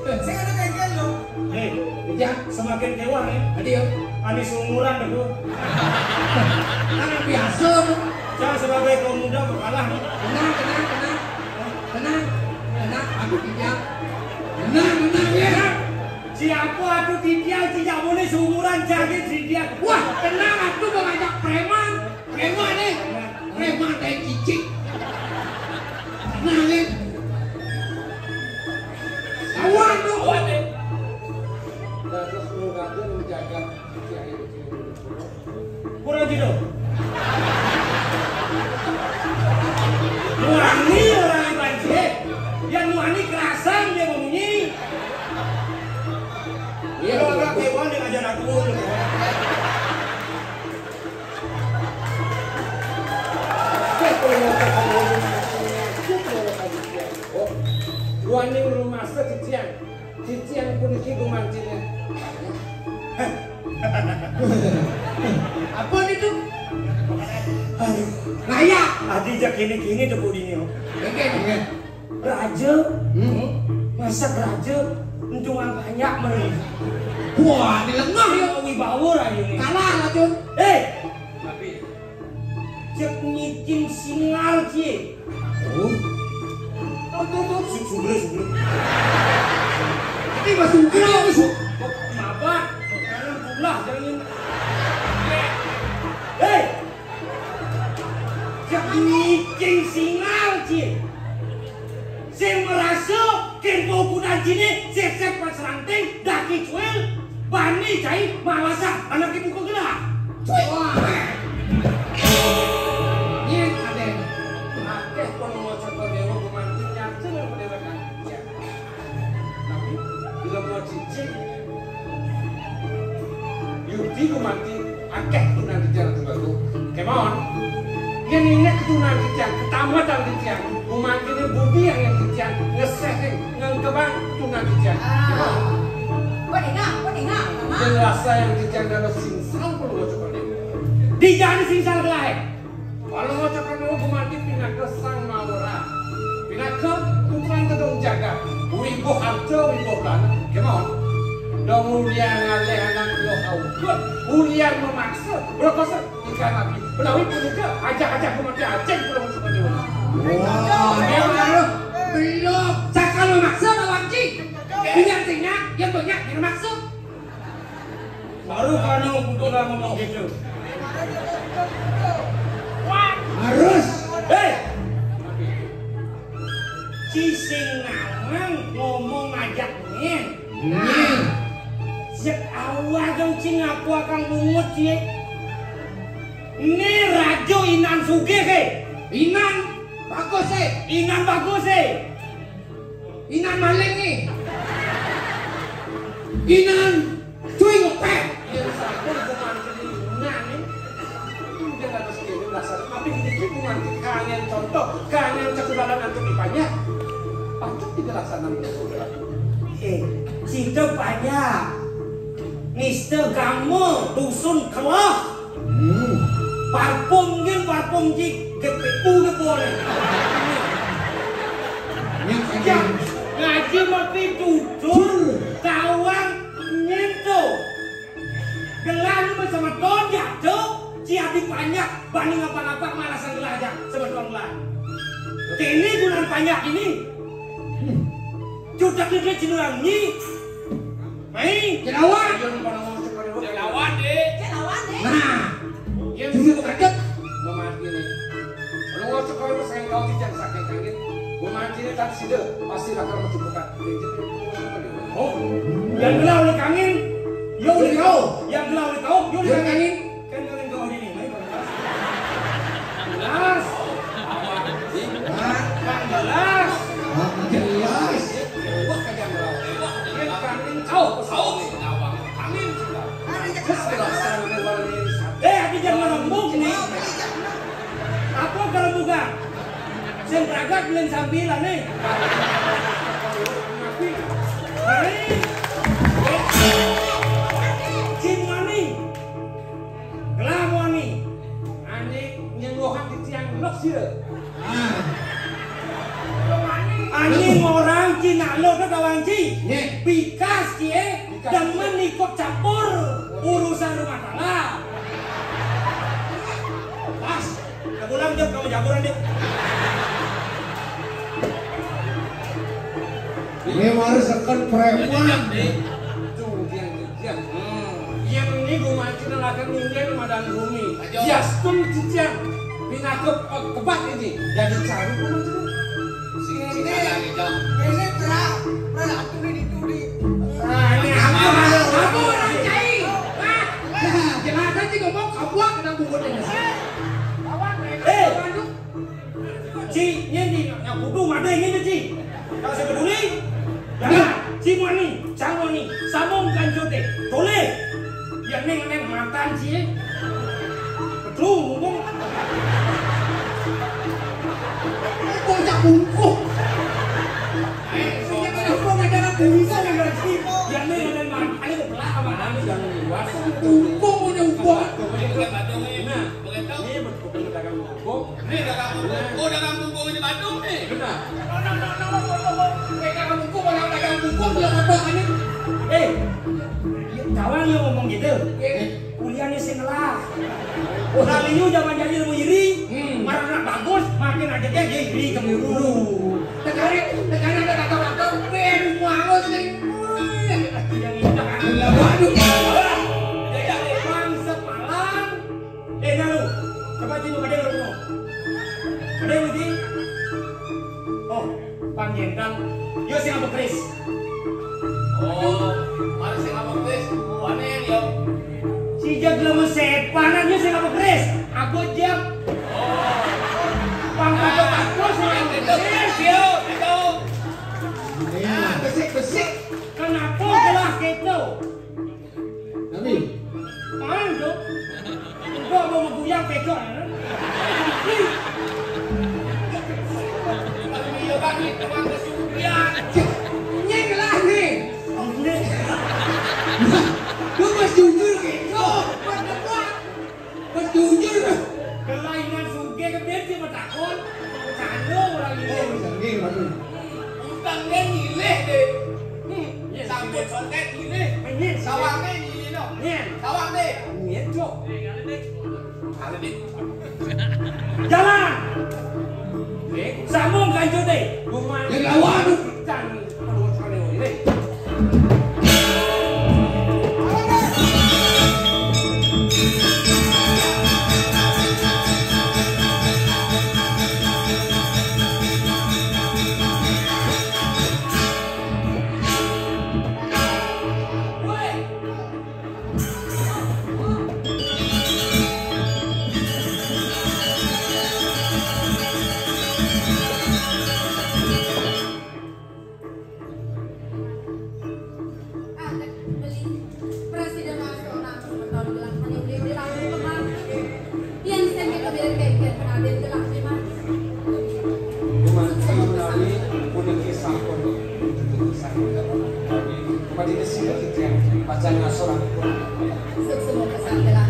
Eh, saya ada bengkel, loh. Eh, Ujang, semakin kewah nih. Tadi ya. Ani seumuran deh, Bu. Kan biasa, Bu. Jangan sebagai kaum muda berkalah nih. Tenang, tenang, tenang. Tenang, tenang, aku tidak. Tenang, tenang, ya. Siapa aku tidak, tidak boleh seumuran, jangan tidak. Wah, tenang, aku mengajak preman. Preman, eh. Preman kayak cicik. Nah, nih. Lawan lu. Kurang gitu. Nuani orang yang banjir. Yang nuani kerasan dia ngomongnya. Iya, kalau orang kewan dia ngajar aku. Luaning rumasa titiang. Titiang puniki gumantiné. Apa itu? Aduh, raya. Adi jak kini-kini tuh budinya. Oke, oke. Raja, hmm? Masak raja, entungan banyak meni. Wah, ini lengah ya. Wibawa raja ini. Kalah, Racun. Eh, tapi cek nyikin singal, Ci. Oh. Tuh, tuh, tuh. Sugel, sugel. Ini masuk sugel, masuk. Kenapa? Jangan pulah, jangan. Hei! Cek nyikin singal, Ci. Sing merasa kempo kudan cine sesek pas ranting daki cuil bani cai malasa anak ibu kegela. Cuil. Wah. Nyen aden. Akeh pun mau coba dewa gumanti nyacil yang mendewakan. Tapi bila mau cicing, yudi gumanti akeh tunan titiang Ratu Bagus. Kemon, yen inget tunan titiang, ketamatan titiang, gumanti ini budi yang yang titiang ngeseh ngengkebang tunan titiang. Kemon. Kok enak, kok enak, Mama? Yen rasa yang titiang dalam singsal pun mau coba deh. Di jalan singsal kelai. Kalau mau coba dulu gumanti pinaka sang mawara. Pinaka putra gedung jagat. Wibuh harta, wibuh belana. Kemon. Dong ulian ngalih anak lo haukut. Ulian memaksa. Berkosa. Ikan api. Menawi punika ajak-ajak gumanti ajeng kalau mau coba dulu. Wah, belum. Cakal memaksa lawan ki. Biar singnya, yang banyak yang memaksa. Baru kamu kudu ngomong gitu. Harus. Hei. Ci sing ngawang ngomong ngajak nyen. Nyen. Sek awal dong ci ngaku akang bungut ci. Ini rajo inan sugih ke. Inan bagus eh. Inan bagus eh. Inan maling nih. Inan cuy ngepet. Yang satu bukan keinginan nih. Itu udah harus kirim dasar. Tapi ini tuh bukan kangen contoh, kangen kekebalan antum di banyak. Patut tidak laksana. Eh, cinta banyak. Mister Gama, dusun Kelah. Hmm. Parfum nggih, parfum cik G P U nggih boleh. Ngaji mesti jujur, tawang nyentuh. Gelar lu sama ton jatuh, ci adi banyak banding apa-apa malah sang gelar aja sama ton gelar. Kini bulan banyak ini. Cucak ni dia cilurangi. Mai, jelawan. Jelawan, Dek. Jelawan, Dek. Nah, jujur kaget. Mau mati nih. Kalau ngocok kalau saya kau tidak sakit kaget. Mau mati nih tak sida pasti bakal mencukupi. Oh, yang gelau oleh kangin. Yo oleh kau. Yang gelau oleh kau, yo oleh kangin. Kan kalian kau ini, mai. Jelas. Kan jelas. Jelas. Wah, kagak mau. Wah, dia kangin kau. Kau, kangin sudah. Jelas. Eh, aku jangan ngomong nih. Apa kalau bukan? Sing pragat belen sambilan nih. Hai. Cin mani. Gelah mani. Ane nyengohan di tiang lok sira. Ah. Ane orang Cina lo ke kawan ci. Nggih. Pikas cie. Pikas. Demen ikut campur urusan rumah tangga. Pas. Pulang, Jok, kamu jagoan, Jok. Ini harus tekan preman. Tuh, dia, dia. Hmm. Yang ini gue mancing lagi nungguin Madang Rumi. Ayo. Yastum cicang. Pinakep, eh, kebat ini. Jadi cari pun itu. Sini. Ini terang. Terang aku ini dituli. Nah, ini aku ada apa orang cai? Hah? Nah, jelas aja ngomong kabuak kena bubut ini. Eh, Ci, nyén, Ci, nyakudu madé nyén, Ci. Kalau saya peduli, jangan. Ci muani, cang muani, samong kancote, toleh. Yang neng neng matan, Ci. Betul, ngomong. Bocah bungkuk. Eh, sejak kenapa ngajaran bungkuk ya, Ci? Yang neng neng matan, ini kepala apa? Jangan luas. Bungkuk punya ubah. Nah, ini betul dagang bungkuk. Nih, dagang bungkuk. Oh, dagang bungkuk di Bandung nih. Benar. Eh, dagang bungkuk, orang dagang bungkuk, dia apa ini? Eh, kawan yang ngomong gitu. Eh. Kuliah nih sing ngelah. Orang liu zaman jadi ilmu iri, hmm, marana bagus, makin aja dia, dia iri kemiru. Tegarin, tegarin ada kata-kata, ben, mau sih. Yang indah. Waduh. Bangsa Malang. Eh, nah lu. Coba sini, ada yang lu. Ada yang lagi? Oh, Bang Jenderal. Yo, sing apa, Kris? Oh, mari sing apa, Kris? Wane, yo. Si jag lama sepanan, yo, sing apa, Kris? Aku jam. Oh. Bang Patok Patok, sing apa, Kris? Yo, itu. Nah, besik, besik. Kenapa gelas gitu? Tapi, apaan tuh? Udah mau ngeguyang pegang. Iya, Bang, itu Bang kesugihan. Nyeng lah nih. Lu mas jujur gitu. Mas jujur. Kelainan sugih ke dia cuma takon. Bercanda orang ini. Oh, bisa gini, Mas. Utang dia nyilih deh. Hmm, iya, sambut songket nyilih. Iya, sawangnya nyilih dong. Iya. Sawang deh. Iya, Cok. Ada deh. Jalan. Eh, sambung kanjut deh. Rumah. Ya, lawan. Jangan. Titiang pacang ngasorang. Suksma pesan gelah.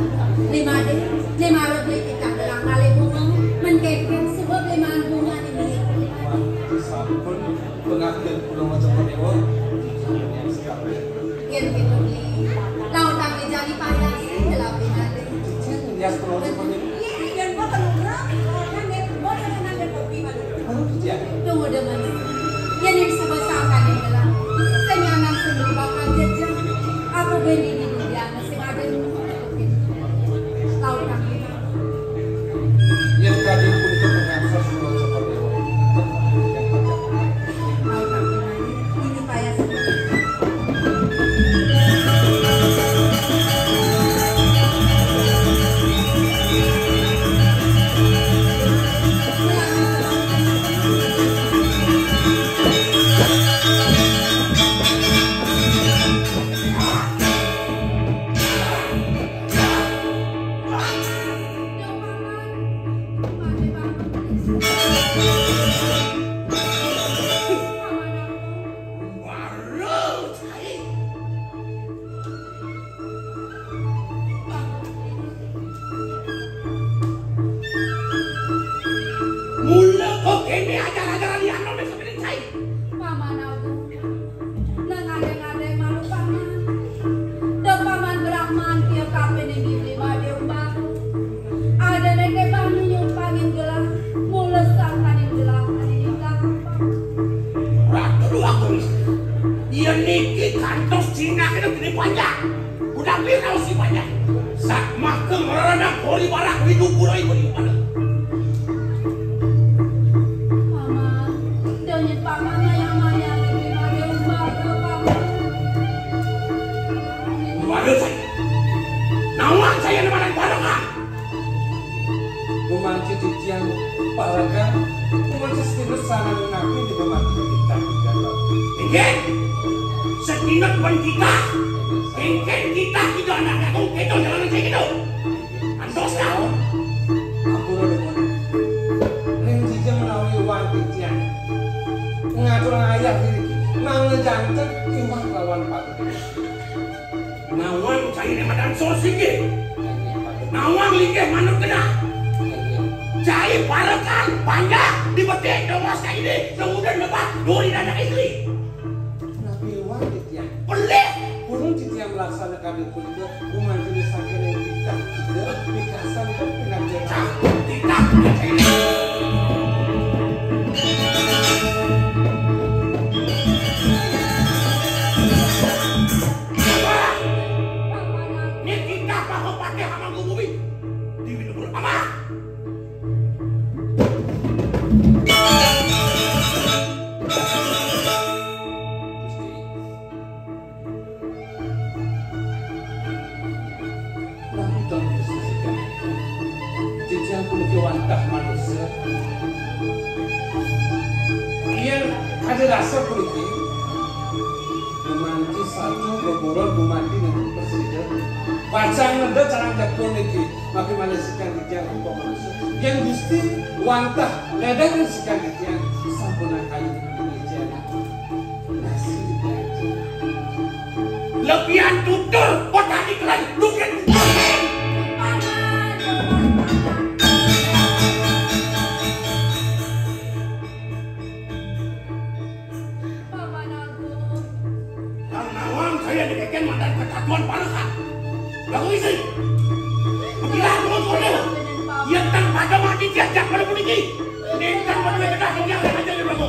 Lima dé, lima rep lé titah gelah ngalih bunga, men kénkén suba beli maan bunga di milik. Sampun pangaptin kula Maca Déwa. Yén kéto beli, lautang jani payas, gelah beli maan. Titiang ngias kula Maca Déwa. Iya, yén buat anu, nang, nang, nang, nang, kopi, aduh. Tunggu demen. Yén ing suba sangkaning gelah, sing nyanan sing bakal jejeh. Apa bén dini dudiana sing ada nunggu. Lautang. Yén kadi punika pengampura kula Cokor Déwa. Lautang. Ini payas. Mula kok kéné ajar-ajaran liané mesti cai. Paman Agung, nang ngadé-ngadé malu paman. Da paman Brahman kia kapining Bibli Madé Umbar. Adané ké bani nyumpangin gelah, mula sangkaning gelah ané ninggal. Ratu Agung, yén niki kantos cingak gedé panjang. Udah beli tahu si banyak. Sak maka merana kori barak widu pura ibu di mana. Paman, danyet paman mayang-mayang ibu pada umbar ke paman. Waduh saya. Nawang saya nemanan barengan. Gumanti titiang parekan, gumanti sedina sanan napi di gumanti kita. Inggih. Sedina pun kita. Kénkén kita, kita anak kakung, kita jalan saya gitu. Antos dah. Ampun, Lurah. Ring jijeng menawi iwang titiang. Ngatur ayah diri. Nang ngejanten iwang lawan patut. Nawang cai ne madan sos inggih. Nawang linggih manuk genah. Cai parekan panjak di betik dawas cai ini, kemudian lepas duri dan istri. Napi iwang titiang? Pelih. Purun titiang melaksanakan punika, gumanti sangkaning titah ida, pikasan dan pinanggih. Titah, titah. Apa? Ini titah apa patih sama gubumi? Di bumi apa? Gusti. Napi to Gusti? Titiang puniki wantah manusa. Yén ada rasa puniki, gumanti satu beburon gumanti nang prasida. Pacang neda carang jepun niki, maka malih sikan titiang rupa manusa. Yén Gusti wantah ledang sikan titiang, sampun akayu. Lebihan tutur, petani kelan, lukit. Kang nawang saya dikeken mandan kesatuan parekan. Lagu isi. Bila aku mau kode. Ia tang pada mati tiap-tiap pada puniki. Nénten menawi kedah inggih raja Prabu.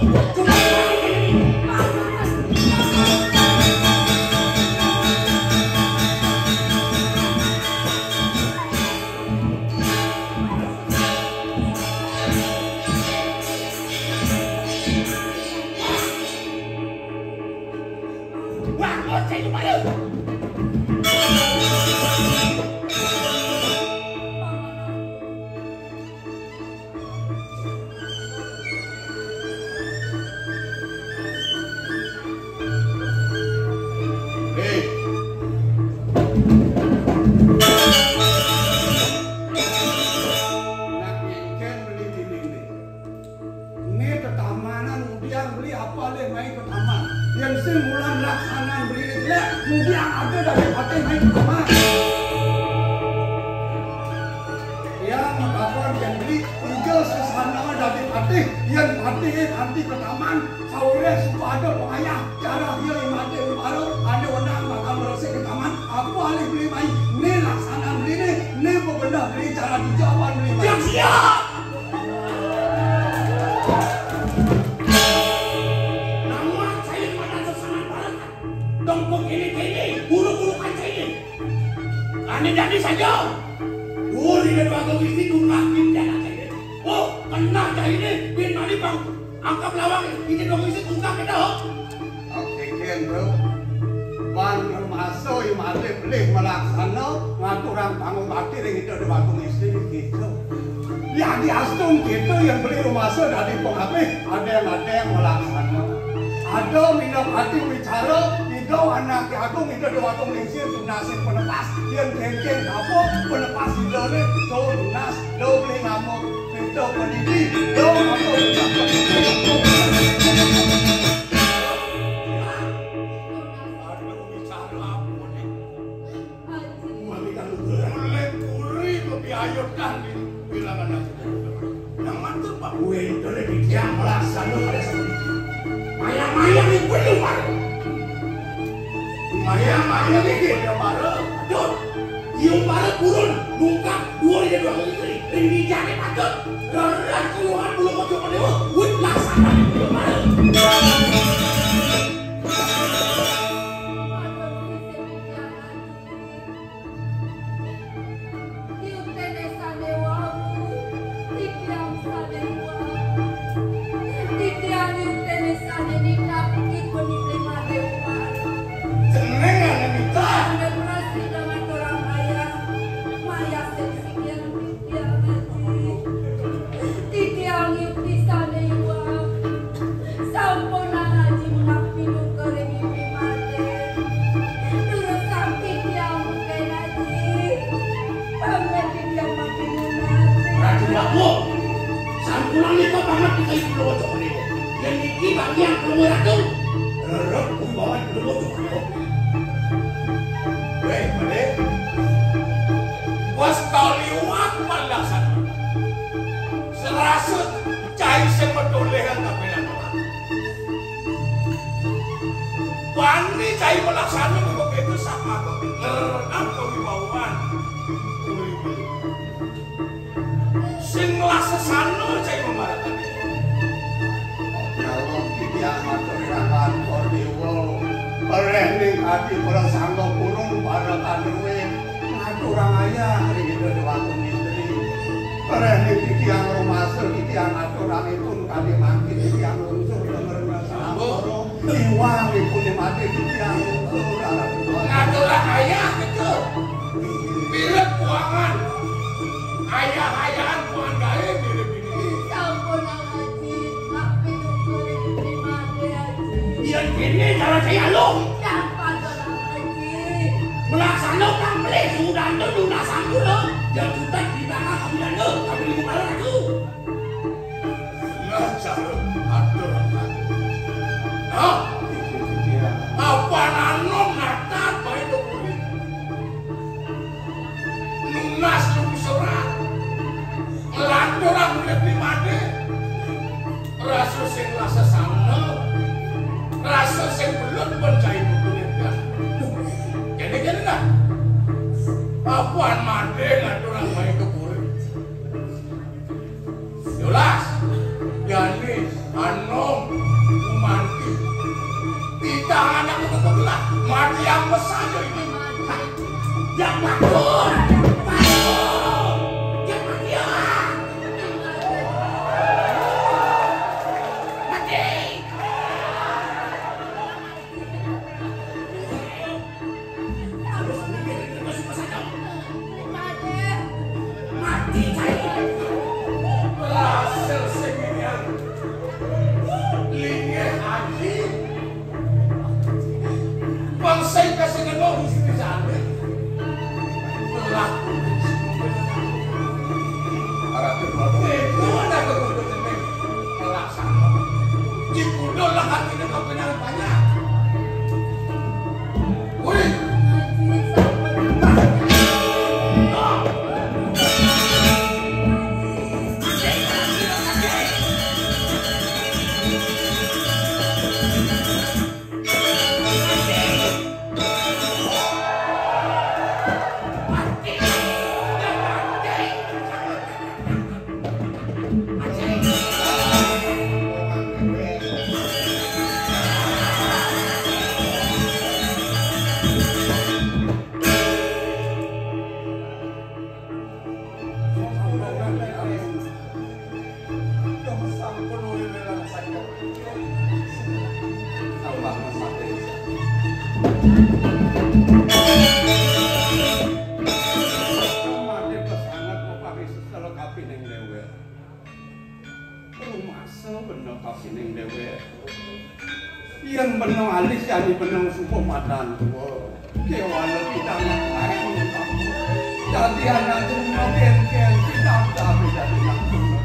Wah, ngoceh itu pada. Hei. Nak ngéngkén beli dinding dé. Né tetamanan ngudiang beli apa lé mai ke taman. Yén sing bulan laksanan beli jelek, Yang ada dadi patih naik ke kamar. Yang matakon yang beli tiga sesana dadi patih, yang patih nanti ke taman, sawireh suka ada pengayah, cara dia imate baru ada wenang bakal meresik ke taman, aku alih beli mai, ni laksanan beli ni, ni bebenah beli cara dijawan beli mai. Siap, siap! Namun saya pada sesana barang. Dongkong ini ke ini, bulu-bulu kaca ini. Kami jadi saja. Duri dan waktu isi tunggak pindah kaca ini. Oh, kena kaca ini, bin mani bang, angkap lawang, ini dong isi tunggak kita, oh. Oke, Ken, bro. Bang, masa imate beli melaksana, ngaturang tanggung bakti ring kita di waktu isi, gitu. Yadiastun kita yang beli rumasa dadi pengabih, ada yang ada yang melaksana. Ada minum hati bicara, Ida Anak Agung, Ida Dewa Agung Lingsir, tunasin penepas, yang kengkeng apa, penepas Ida ni, tunas, do beli nama, Ida pendidik, do apa, Ida pendidik. Aduh, bicara apa ni? Aji. Mulai kuri bebiayut dah ni. Bilangan aja. Nang mantu Pak Bue itu lebih dia melaksana pada seperti itu. Mayang-mayang yang belum ada. Mayang-mayang ini dia para. Aduh. Iung para turun. Lungkap. Dua dia dua kali kali. Ini jadi patut. Gerak keluar bulu kocok dewa. Wih, laksana. Belum ada. Tiup tene sane wau, titiang sane wau. Titiang iup tene sane nitah, ipun ipin made umat. Jeneng ane nitah. Ane prasida ngaturang ayah, mayah sing sikian titiang ati. Titiang iup pisane iwang. Sampunang Aji munang pinuka ring ibi made. Durusang titiang mungkin Aji. Pamit titiang makin munang. Ratu Babu, sampunang nika banget kita ibu lo cok niku. Yen niki bagian Palungguh Ratu. Rerep kuwi bawah ibu lo cok niku. Weh, Made. Was kau liwat malah sana. Serasut cai sing medulih kang kapinan. Bani cai melaksana mung begitu sama kok ngerenam kewibawaan. Sing ngelah sesana cai memarakan. Nyawang titiang matur rakan Kordewa. Pereh ning ati prasangga purun para kanuwe. Ngaturang ayah ring Ida Dewa Agung Istri. Pereh ning titiang rumasa titiang aturang ipun kadi mangkin titiang lungsur denger rasa ampura. Iwang ipun mati titiang lungsur alat dua. Ngaturang ayah gitu. Mirip buangan. Ayah-ayahan buangan gae mirip ini. Sampun, Aji. Tapi dukur ini mati, Aji. Yen kene cara saya lo. Dapat, Aji. Melaksana pamrih sudah itu lunas sampun lo. Yang sudah di tanah kami dan lo, kami lima kali itu. Nah, cara atur. Nah, apa nanom natat baik lo kulit. Nunas lungsura. Nglantur urip ni mati. Rasa sing rasa sana. Rasa sing belut pun cai buku nyedah. Kene-kene dah. Apan mati ngatur nang bayi keburi. Yolas. Yani. Anom. Gumanti. Titah anak untuk belah. Mati yang besar ini. Yang bagus. Bagus. Yang mati ya. Mati. Kéwala pitanak lain. Dadi anak terima kénkén, pitanak dadi anak terima.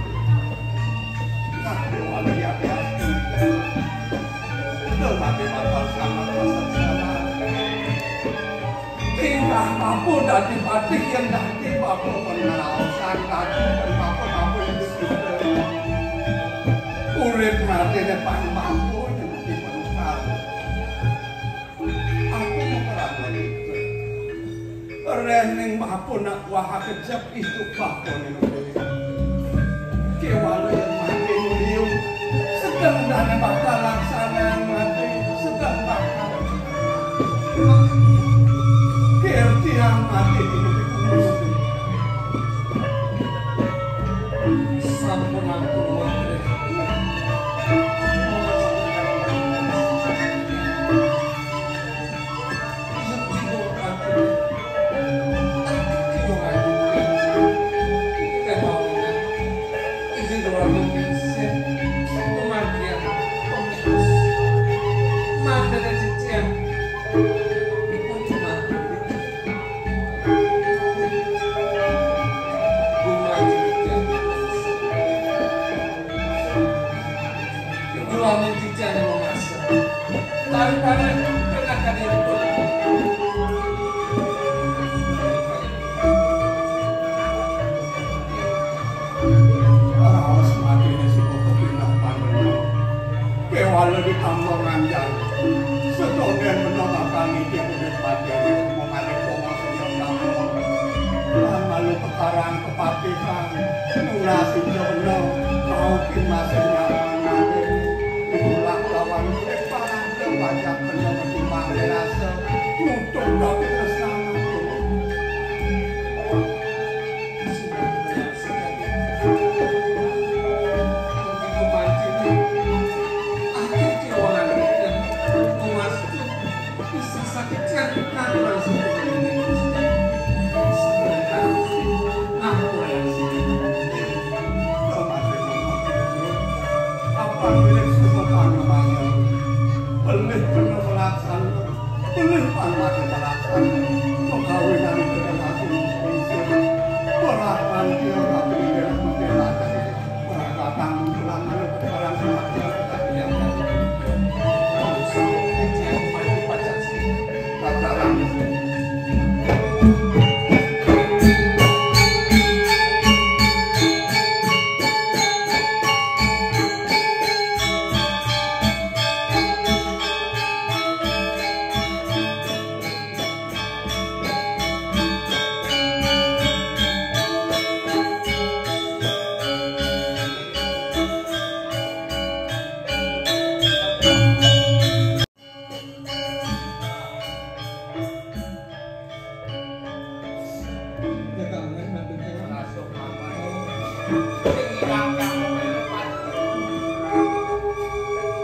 Nah, kéwala ya, ya. Itu mati bakal sangat masa sekarang. Tingkah bapa dadi patih yén dadi bapa pengraosan dadi bapa-bapa yén dadi. Urip matiné pang bapa yén dadi penukar. Aku mengkerabat itu. Réh ning bapa nak wah kejep itu bapa ning. Kéwala yén mati liu, sedeng dadi bakal laksanan mati, sedeng bakal. Kirtian mati di negeri kubur. Sampun aku mati. Kula mung titeni memasak. Tapi paling kenakan itu. Raos matiné si Bapa pindah panjenengan. Kéwala ditambah nganjang. Sedonyan menang bakal nitip urip matiné. Mengalih koma senyum kamu. Lan malu pekarang kepatihan. Nunas injana. Mau kimasin nyaman. Itulah lawan urip parang. Pajak bener ketimbang rasa. Nutup dadi tresnane. Apa milik suku pangemanya? Pelih bener melaksana. Pelih pangmati melaksana. Pekawinan itu dengan asli. Perasaan dia tapi dia mungkin ada. Perasaan tulang ada perasaan sama dia. Tapi yang tadi. Kalau sama dia, dia pasti pacar sih. Pacaran.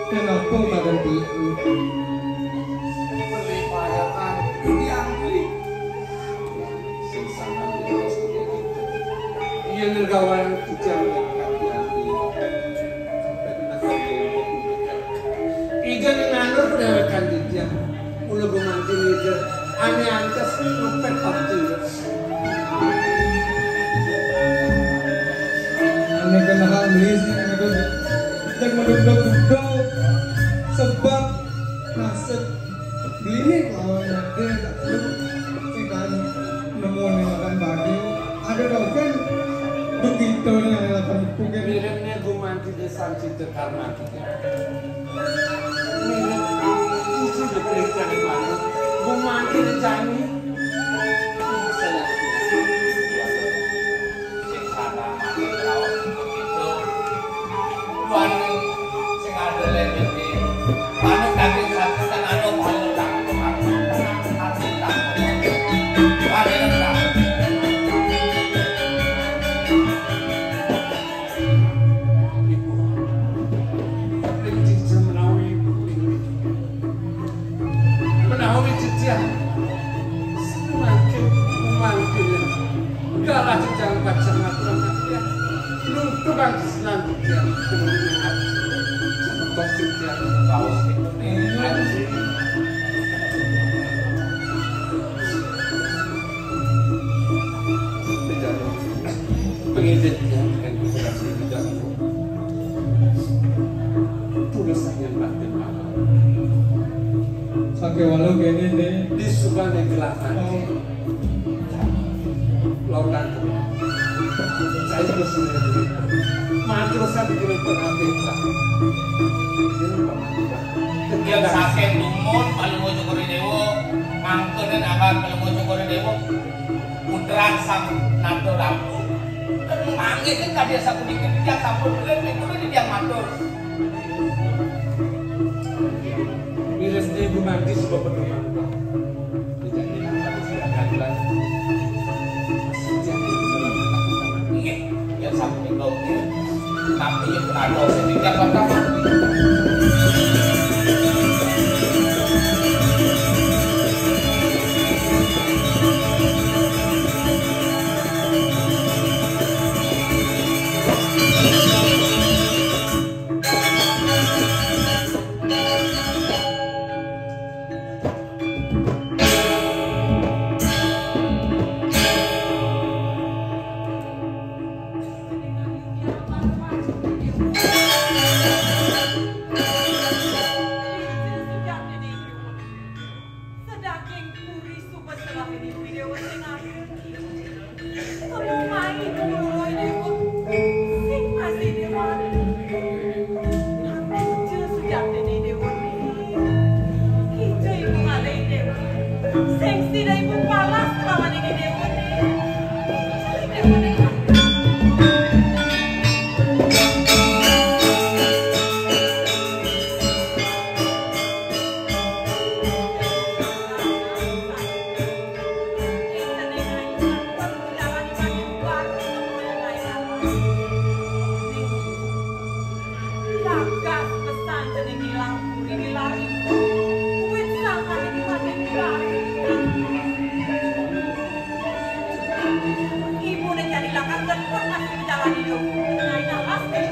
Kenapa makan tipu? Beli payangan yang beli. Sing sangat jelas. Iya, nergawan tujang yang kaki hati. Ida nanur dewekan tijang. Mula gumanti ida. Ane antes ngepet pati. Ane kena hak beli sih, ane kena. Dan menduga-duga sebab nasib beli nih lawan mati tak perlu. Tidak nemu nih makan bagi. Ada dong kan begitu nih, ada dong kan. Miripnya gumanti desa Cita Karma. Mirip, isi dipelihara manuk, gumanti rencani. Saya sing sana mati raos begitu. Tuan sing ada lagi. Manuk daging sapi kan ada paling tak. Paling tak. Ibu, ring jejak menawi ibu, menawi jejak semakin memanggil, galah jejak pajak ngatur anak ya. Nuntukan selanjutnya. Semoga jejak kaos itu nih. Ning gelah mati. Lautan. Saya terus matur sami dening pengabih, Pak. Yen saking dumun Palungguh Cokor Dewa, mangkene akan Palungguh Cokor Dewa, putra sang Nada Rabu. Manggih kadya sapuniki titiang sampun bener, niku titiang matur. Mirip ibu mandi sebab penuh. Nggih, ya sampun niku nggih. Tapi ya ada sedikit apa? Sedaging puri suba selahing dewa sing agung. Temu mai pura dewa sing masih dewata. Puja sujatine dewa. Kita ibu ngalih dewa. Sing sida ibu palas lawan ini dewa. Kita dewa. Ibu nek jadi lakar cepet masih menjalani hidup. Nah, ini alas deh.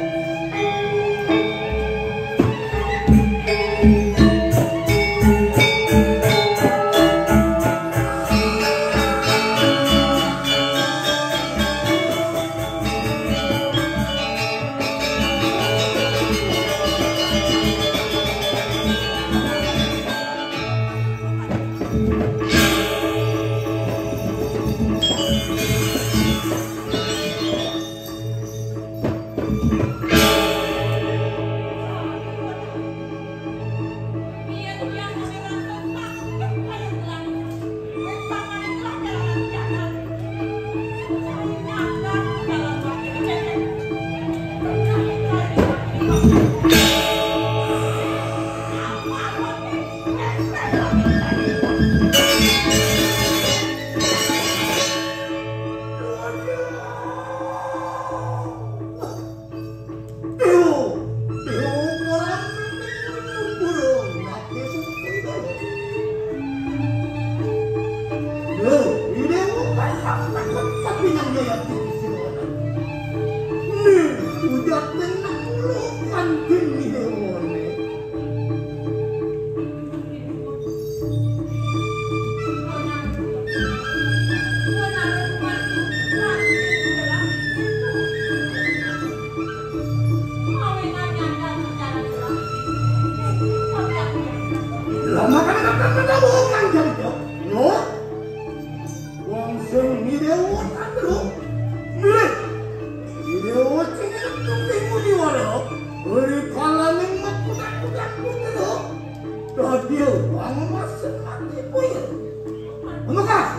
Lah, makane kan, kan, kan, wong nang jari, yo. Yo. Wong sing ngirewo tak lho. Milih. Ngirewo sing ngetuk timu di waro. Beri kalaning meputak-putak putih lho. Dadi wong emas sing mati kuwi. Menekas.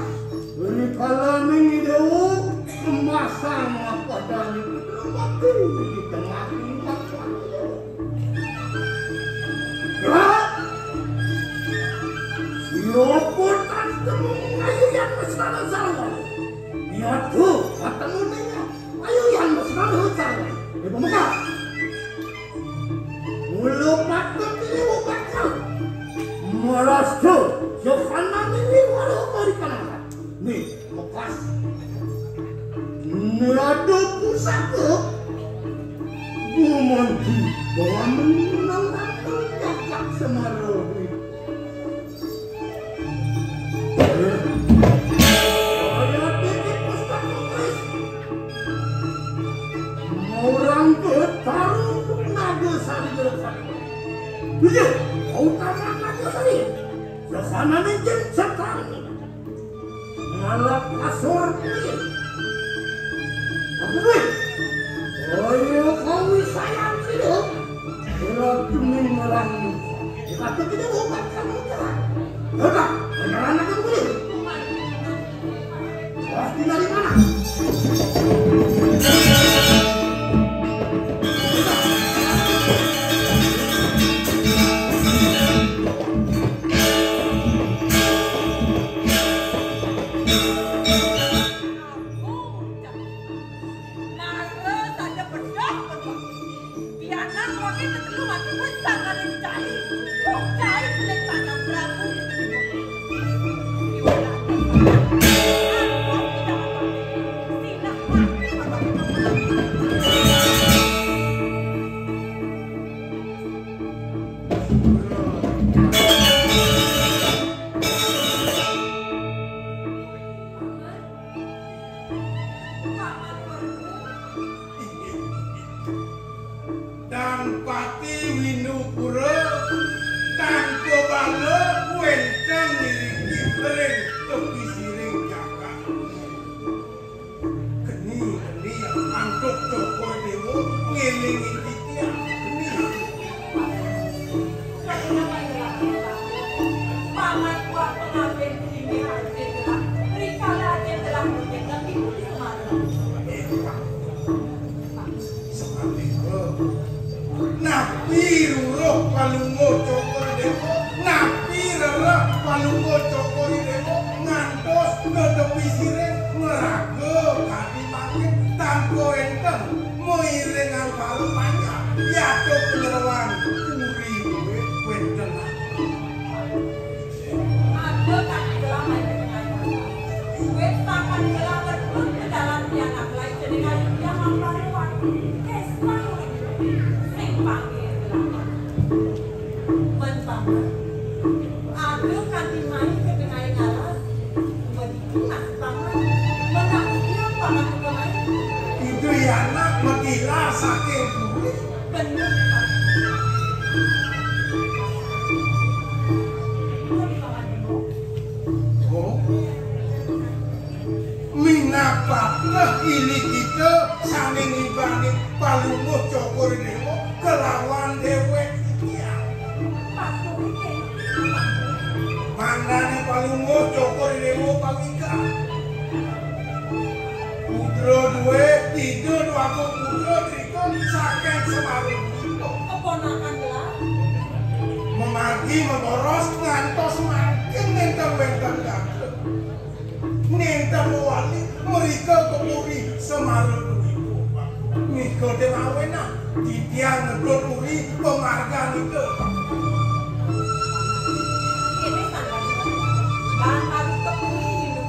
Beri kalaning ngirewo emasang padane putra mati di tengah lingkar. Yo, yo, kok tak temu ayu yang mesra sarwa. Yo, tuh, ketemu nih. Ayu yang mesra sarwa. Di pemuka. Mulu patut ini bukan kau. Malas tuh, Yohanan ini walau kau di kanan. Nih, Mekas. Nada pusaka. Gumanti bahwa menang atau gagak semarohi. Kaya dene pusaka Mekas. Orang ke taruh naga sari. Iya, utama naga sari. Sesana ning jen setang. Anak kasur kuwi. Apa kuwi? Kaya kawisayan sira. Ora demen marang. Dikatakan kita bukan kamu. Udah, beneran aku kuwi. Pasti dari mana? Nara saja bedah berbakti. Pianak wangi tetelu mati wis sangane dicari. Wong cari pening tanah Prabu. Iwala. Aku tidak mati. Sinah mati berbakti. Dan Pati Winupura tanpa bala wénten niriki ring tepi siring jagat. Geni, geni, antuk Cokor Déwa ngélingi titiang. Geni. Paman buah pengantin ini harus jelas. Rikala aja telah berpegang di bumi Semarang. Seperti itu. Napi ruruh Palungguh Cokor Déwa, napi rereh Palungguh Cokor Déwa ngantos ka tepi siring maraga kadi mangkin tanpa énten mairingang para panjak yata panyeroan puri duwé wénten. Ada kaki gelah main dengan mata. Duit pakan gelah berpun ke dalam pianak lain jadi kayu dia mampu lewat. Kesang sing panggil gelah. Men paman. Ada kanti main ke tengah ngalas. Begitu nasib paman. Menang dia paman ke main. Itu ya anak metilah saking kulit. Bener, Pak. Kok di paman dulu? Oh. Minapatah ili kita sané ngibani Palungguh Cokor Déwa kelawan déwék titiang. Mangdané Palungguh Cokor Déwa pawikan. Putra duwé, tiga dwagung putra drika saking Semarang. Keponakan gelah. Memargi meboros ngantos mangkin nénten wénten gatra. Nénten wali mrika ka puri Semarang Dwipa. Nika dé mawenang titiang ngedot puri pamargan nika. Kéné sangkan. Lan harus ka puri Hindu.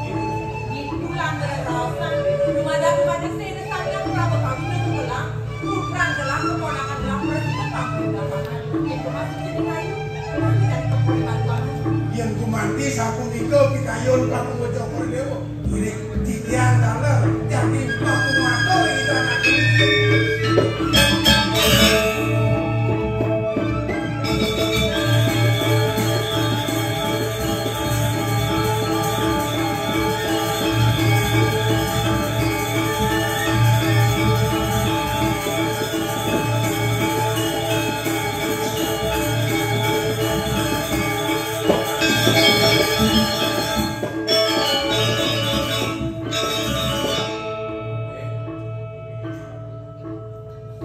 Ngidulan raosan dumadak kepada Séna Sang Hyang Prabakawina Tunggelang. Putrang gelah, keponakan gelah, prasida panggung lapangan. Yén gumanti jadi kayu, nanti dari kebun Banyuwangi. Yén gumanti sapunika pikayun Prabu Cokor Déwa, iring titiang taler jadi Prabu Matur Ida Nagri.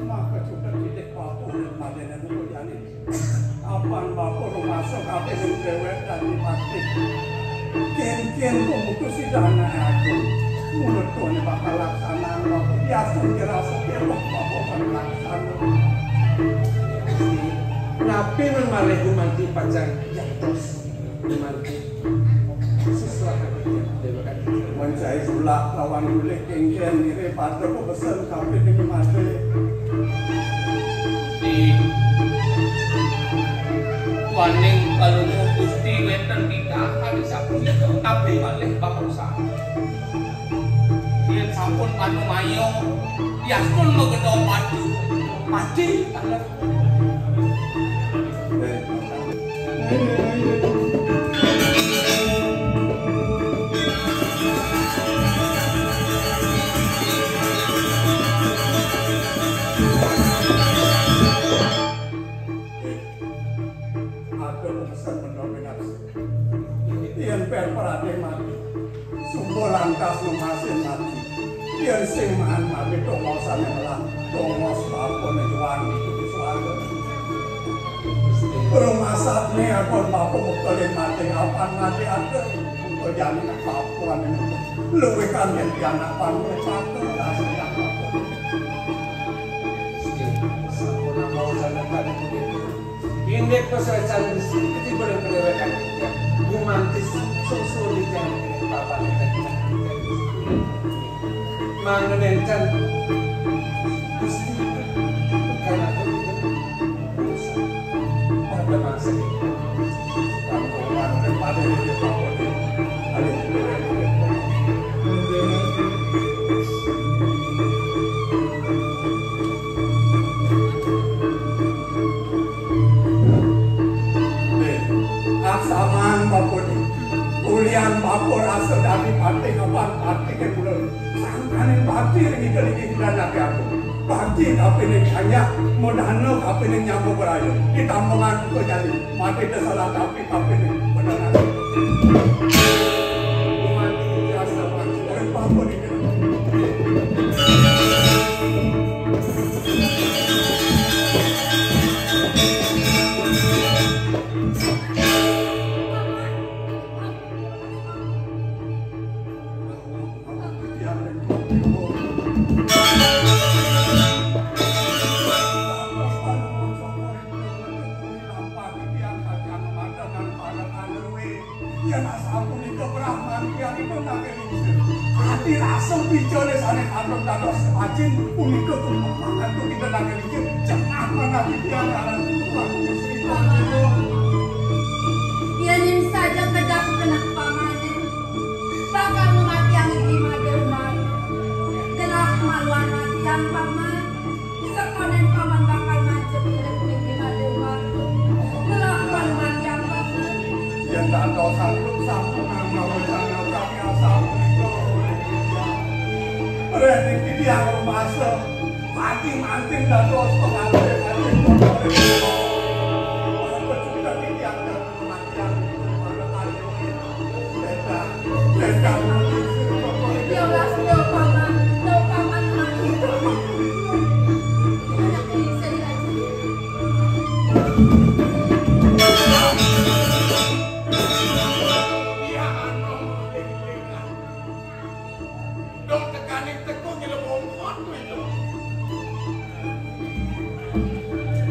Maka sudah titik patuh dan madana dulu jani. Apan bapa rumasa kabéh sing déwék dadi pati. Kén-kén kumutus sidana aku. Mula tuane bakal laksanaan bapa biasa dirasa pelok bapa kan laksana. Napi men malih gumanti pacang jatuh gumanti sesuatu yang déwék. Mencai sulak lawan ulih kéngkén nire pada pepesen kabéh ing mate. Gusti. Waning palungguh Gusti wénten titah kali sapunika, tapi malih pamersa. Yén sampun panumaya, yastun magena padu, pati taler. Angkas memasin mati. Yen sing maan mati tongosane melang, tongos bapane juang iku di swarga. Rumasane akon bapa mukelin mati, apan mati ate. Kejane bapane luwih kan yen pianak pangune satu, rasane apa? Sampun mau sanadyan punika. Indik pesecan Gusti ketimbang kedewekan kita. Gumanti susul di jalan dengan papan kita. Mangenencan Gusti karena kita pada masa ini. Kampung pada ini, kampung ini. Aduh, Nih, aksaman bapa ni. Ulian bapa rasa dadi patih apan patih ke pula. Sangkaning bakti ring Ida Didi Hyang Hyang Agung. Bakti kapining kanyak, modana kapining nyama beraya. Ditampungan buka jani. Mati te salah tapi kapining beneran. Mati te salah tapi. Orang bapa ni. Yen asapunika Brahman tiyangipun nanging lingsir. Ati rasa picane sane katon dados pacin punika tumpang antuk kita nanging lingsir. Cengah manah tiyang aran Tuhan Gusti. Paman, yen ing saja kedap kenah pamane, bakal ngematiang Igi Made Umar. Gelah maluan matiang, Paman. Sakonen paman bakal mancep urip ing Adi Umar. Ngelah panuan yang paman. Yen dados sampun sampun ngamawacana kami asal punika. Rening titiang rumasa. Pati manting dados pengabdi, pati pengabdi. Para pecinta titiang dan kematian. Dong tekaning teko nyelebongkot kuwi lho.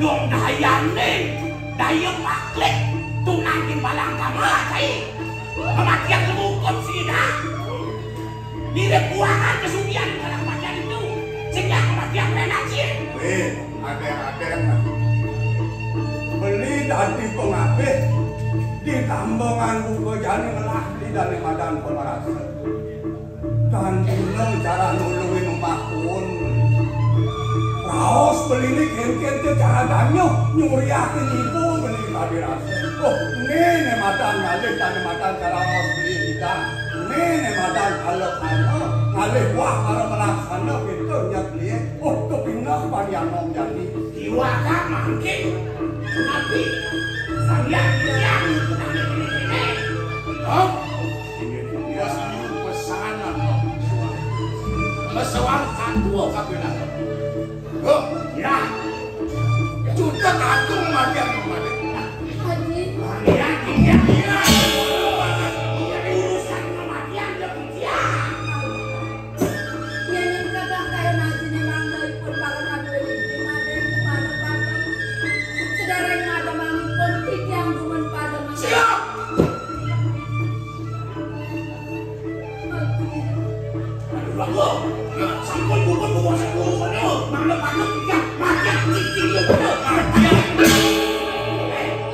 Dong dayane, daya maklik, tunangking balang kama, cai. Kematian lembungkut sida. Mirip buangan kesugihan barang badan itu. Sejak kematian Renacin. Weh, aden-aden. Beli dadi pengabih di tambongan buka jani ngelah di dane madan pemerasa. Tan guna cara nulungin umah pun. Raos belilik hengken ke cara danyo nyuriakin ibu beli tadi rasa. Oh, ngene madan ngalih tadi madan cara raos beli kita. Ngene madan kalau kaya ngalih wah para melaksana pintu nyat beli. Oh, kepindah parianom jadi. Iwaka mangkin. Tapi sambian siang. Hah? Bos niku pesanan, Bos. Pesoan satu kabeh. Oh, ya. Juta kangkung mati aku mati. Haji. Iya, iya, iya. Urusan kematian dia penting. Yen ing kadang kaya najine mangga ipun para kadue niki maden kepada pakem. Sedhereng mademangipun titiang dumun pada mangga. Siap. Aduh, aku. Sampun puput kuasa kuasa. Mangga pakem. Ya, mati aku cicing.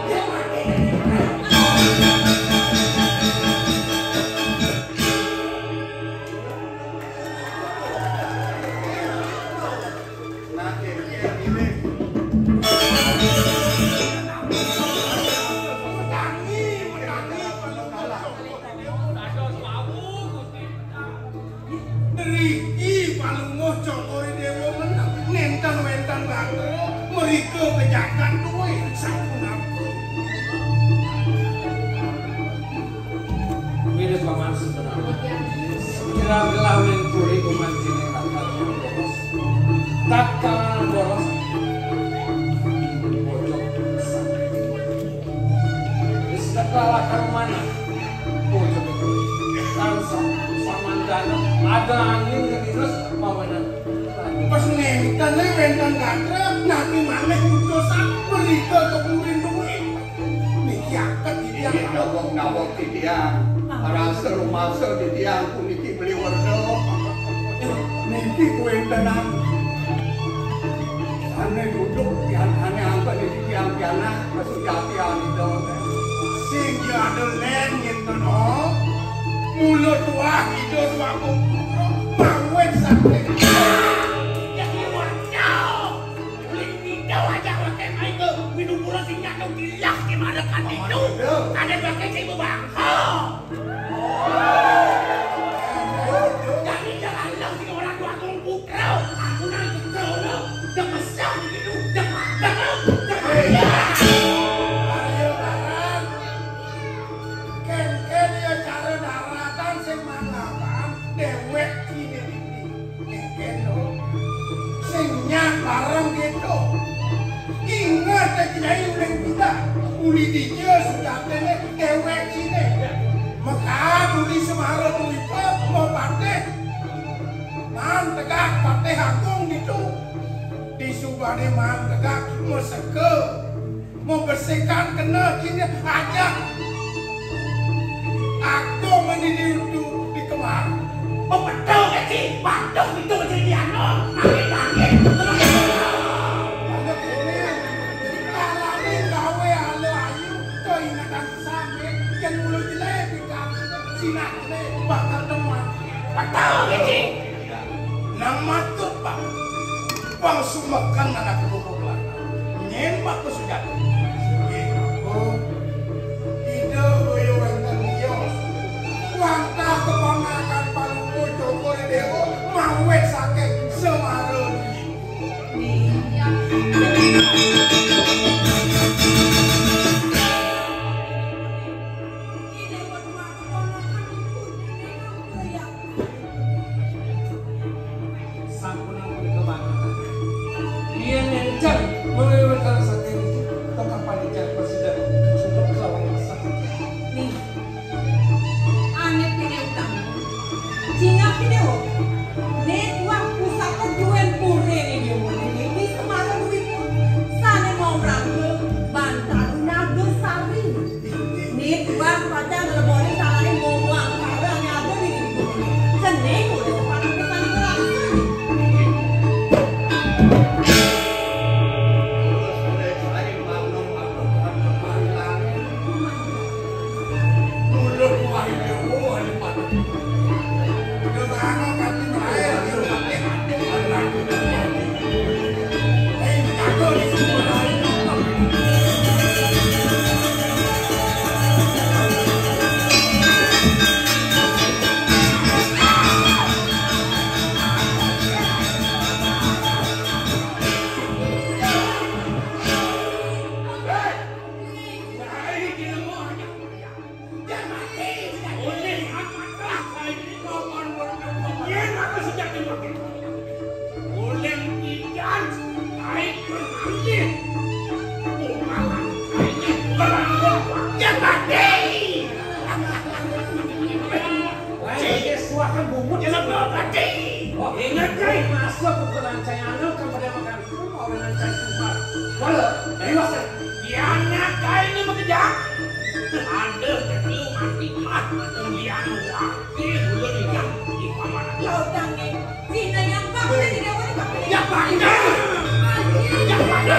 Ya, mati. Ngriki palungguh Cokor Dewa meneng nenten wenten bangga mrika pejagan duwe sampun ampun. Mirip Paman Sunan. Gelah mengkuri kuman sini bakal boros. Tatkala boros, bojok sang. Wis tatkala kang manah, bojok itu. Kan sa-, samangkana ada angin ngeninus mawenan. Pas ngentene wenten gatra, napi maneh putusan berita kemurin duit. Niki angkat titiang. Inggih, nawong-nawong titiang. Rasa rumasa titiang puniki beli werda. Niki kuwentenan. Sane duduk pian-, ane angkat niki tiang pianak, kasujatian Ida. Sing ya ada len ngenten, oh. Mula tuah Ida Dwagung Putra, mawit saking. Ya, ya, waduh. Uling nida wajah wakai main ke Windu Pura sing nyatu dilah ke mara kandidu. Ada pakai cai bebangka. Jadi jalan lang sing orang tua kong putra. Aku nang putra lo. Demesah gitu. Demesah. Demesah. Ayo, barang. Ken-ken ya cara daratan sing mangapan dewek ini. Ngeken lho. Sing nyak bareng gitu. Inget, Kyai uling pindah. Uli dija sujatine dewek sine. Mekat uli semara duwita mau patih. Man tegak patih agung gitu. Disubane man tegak meseke. Membersihkan kena kini aja. Aku mendidik untuk di kemar. Betul kecil, batuk itu kecil di anu. Angin, angin. Banyak ini. Kalane gawe ala ayu, kau ingetan sampe, yang mulu jelek, ikan, sinak jelek, bakal teman. Betul kecil. Nang matur, Pak. Pang sumekan anak loro lanang. Nyen Pak Sujati. Nggih, Prabu. Ida kaya wenten liya. Wantah keponakan Palungguh Cokor Dewa mawit saking Semara. Sampun ampun kemanten. Yen encan mewewetan saking tetapan ican presiden sudah kelawan sakit. Nih, ane pine utang. Cingak pine wo. Ne tuang pusaka duen pure ne dia wo. Ne wis kemarin duit. Sane mau rangkul bantaru naga sari. Nit, Bang, pacar ngeleboni salahin ngomong angkara nyadar ini. Seni udah sepakat pesan ngerasa. Yen aku sejati mati. Uleng ikan, kain beralih. Bungalan kainnya berangkat. Yen mati. Lain dia suakan bumut. Yen mati. Ingat, Kai, masa pukulan saya anu kan pada makan. Mau dengan saya sumpah. Walau, ayo, Mas. Kianat kainnya bekerja. Ada ketelu mati mah. Kemudian wati ulun ikan di paman. Lautang ni, Cina yang bangsa di Dewa ni bangsa. Ya, bangsa. Ya, bangsa.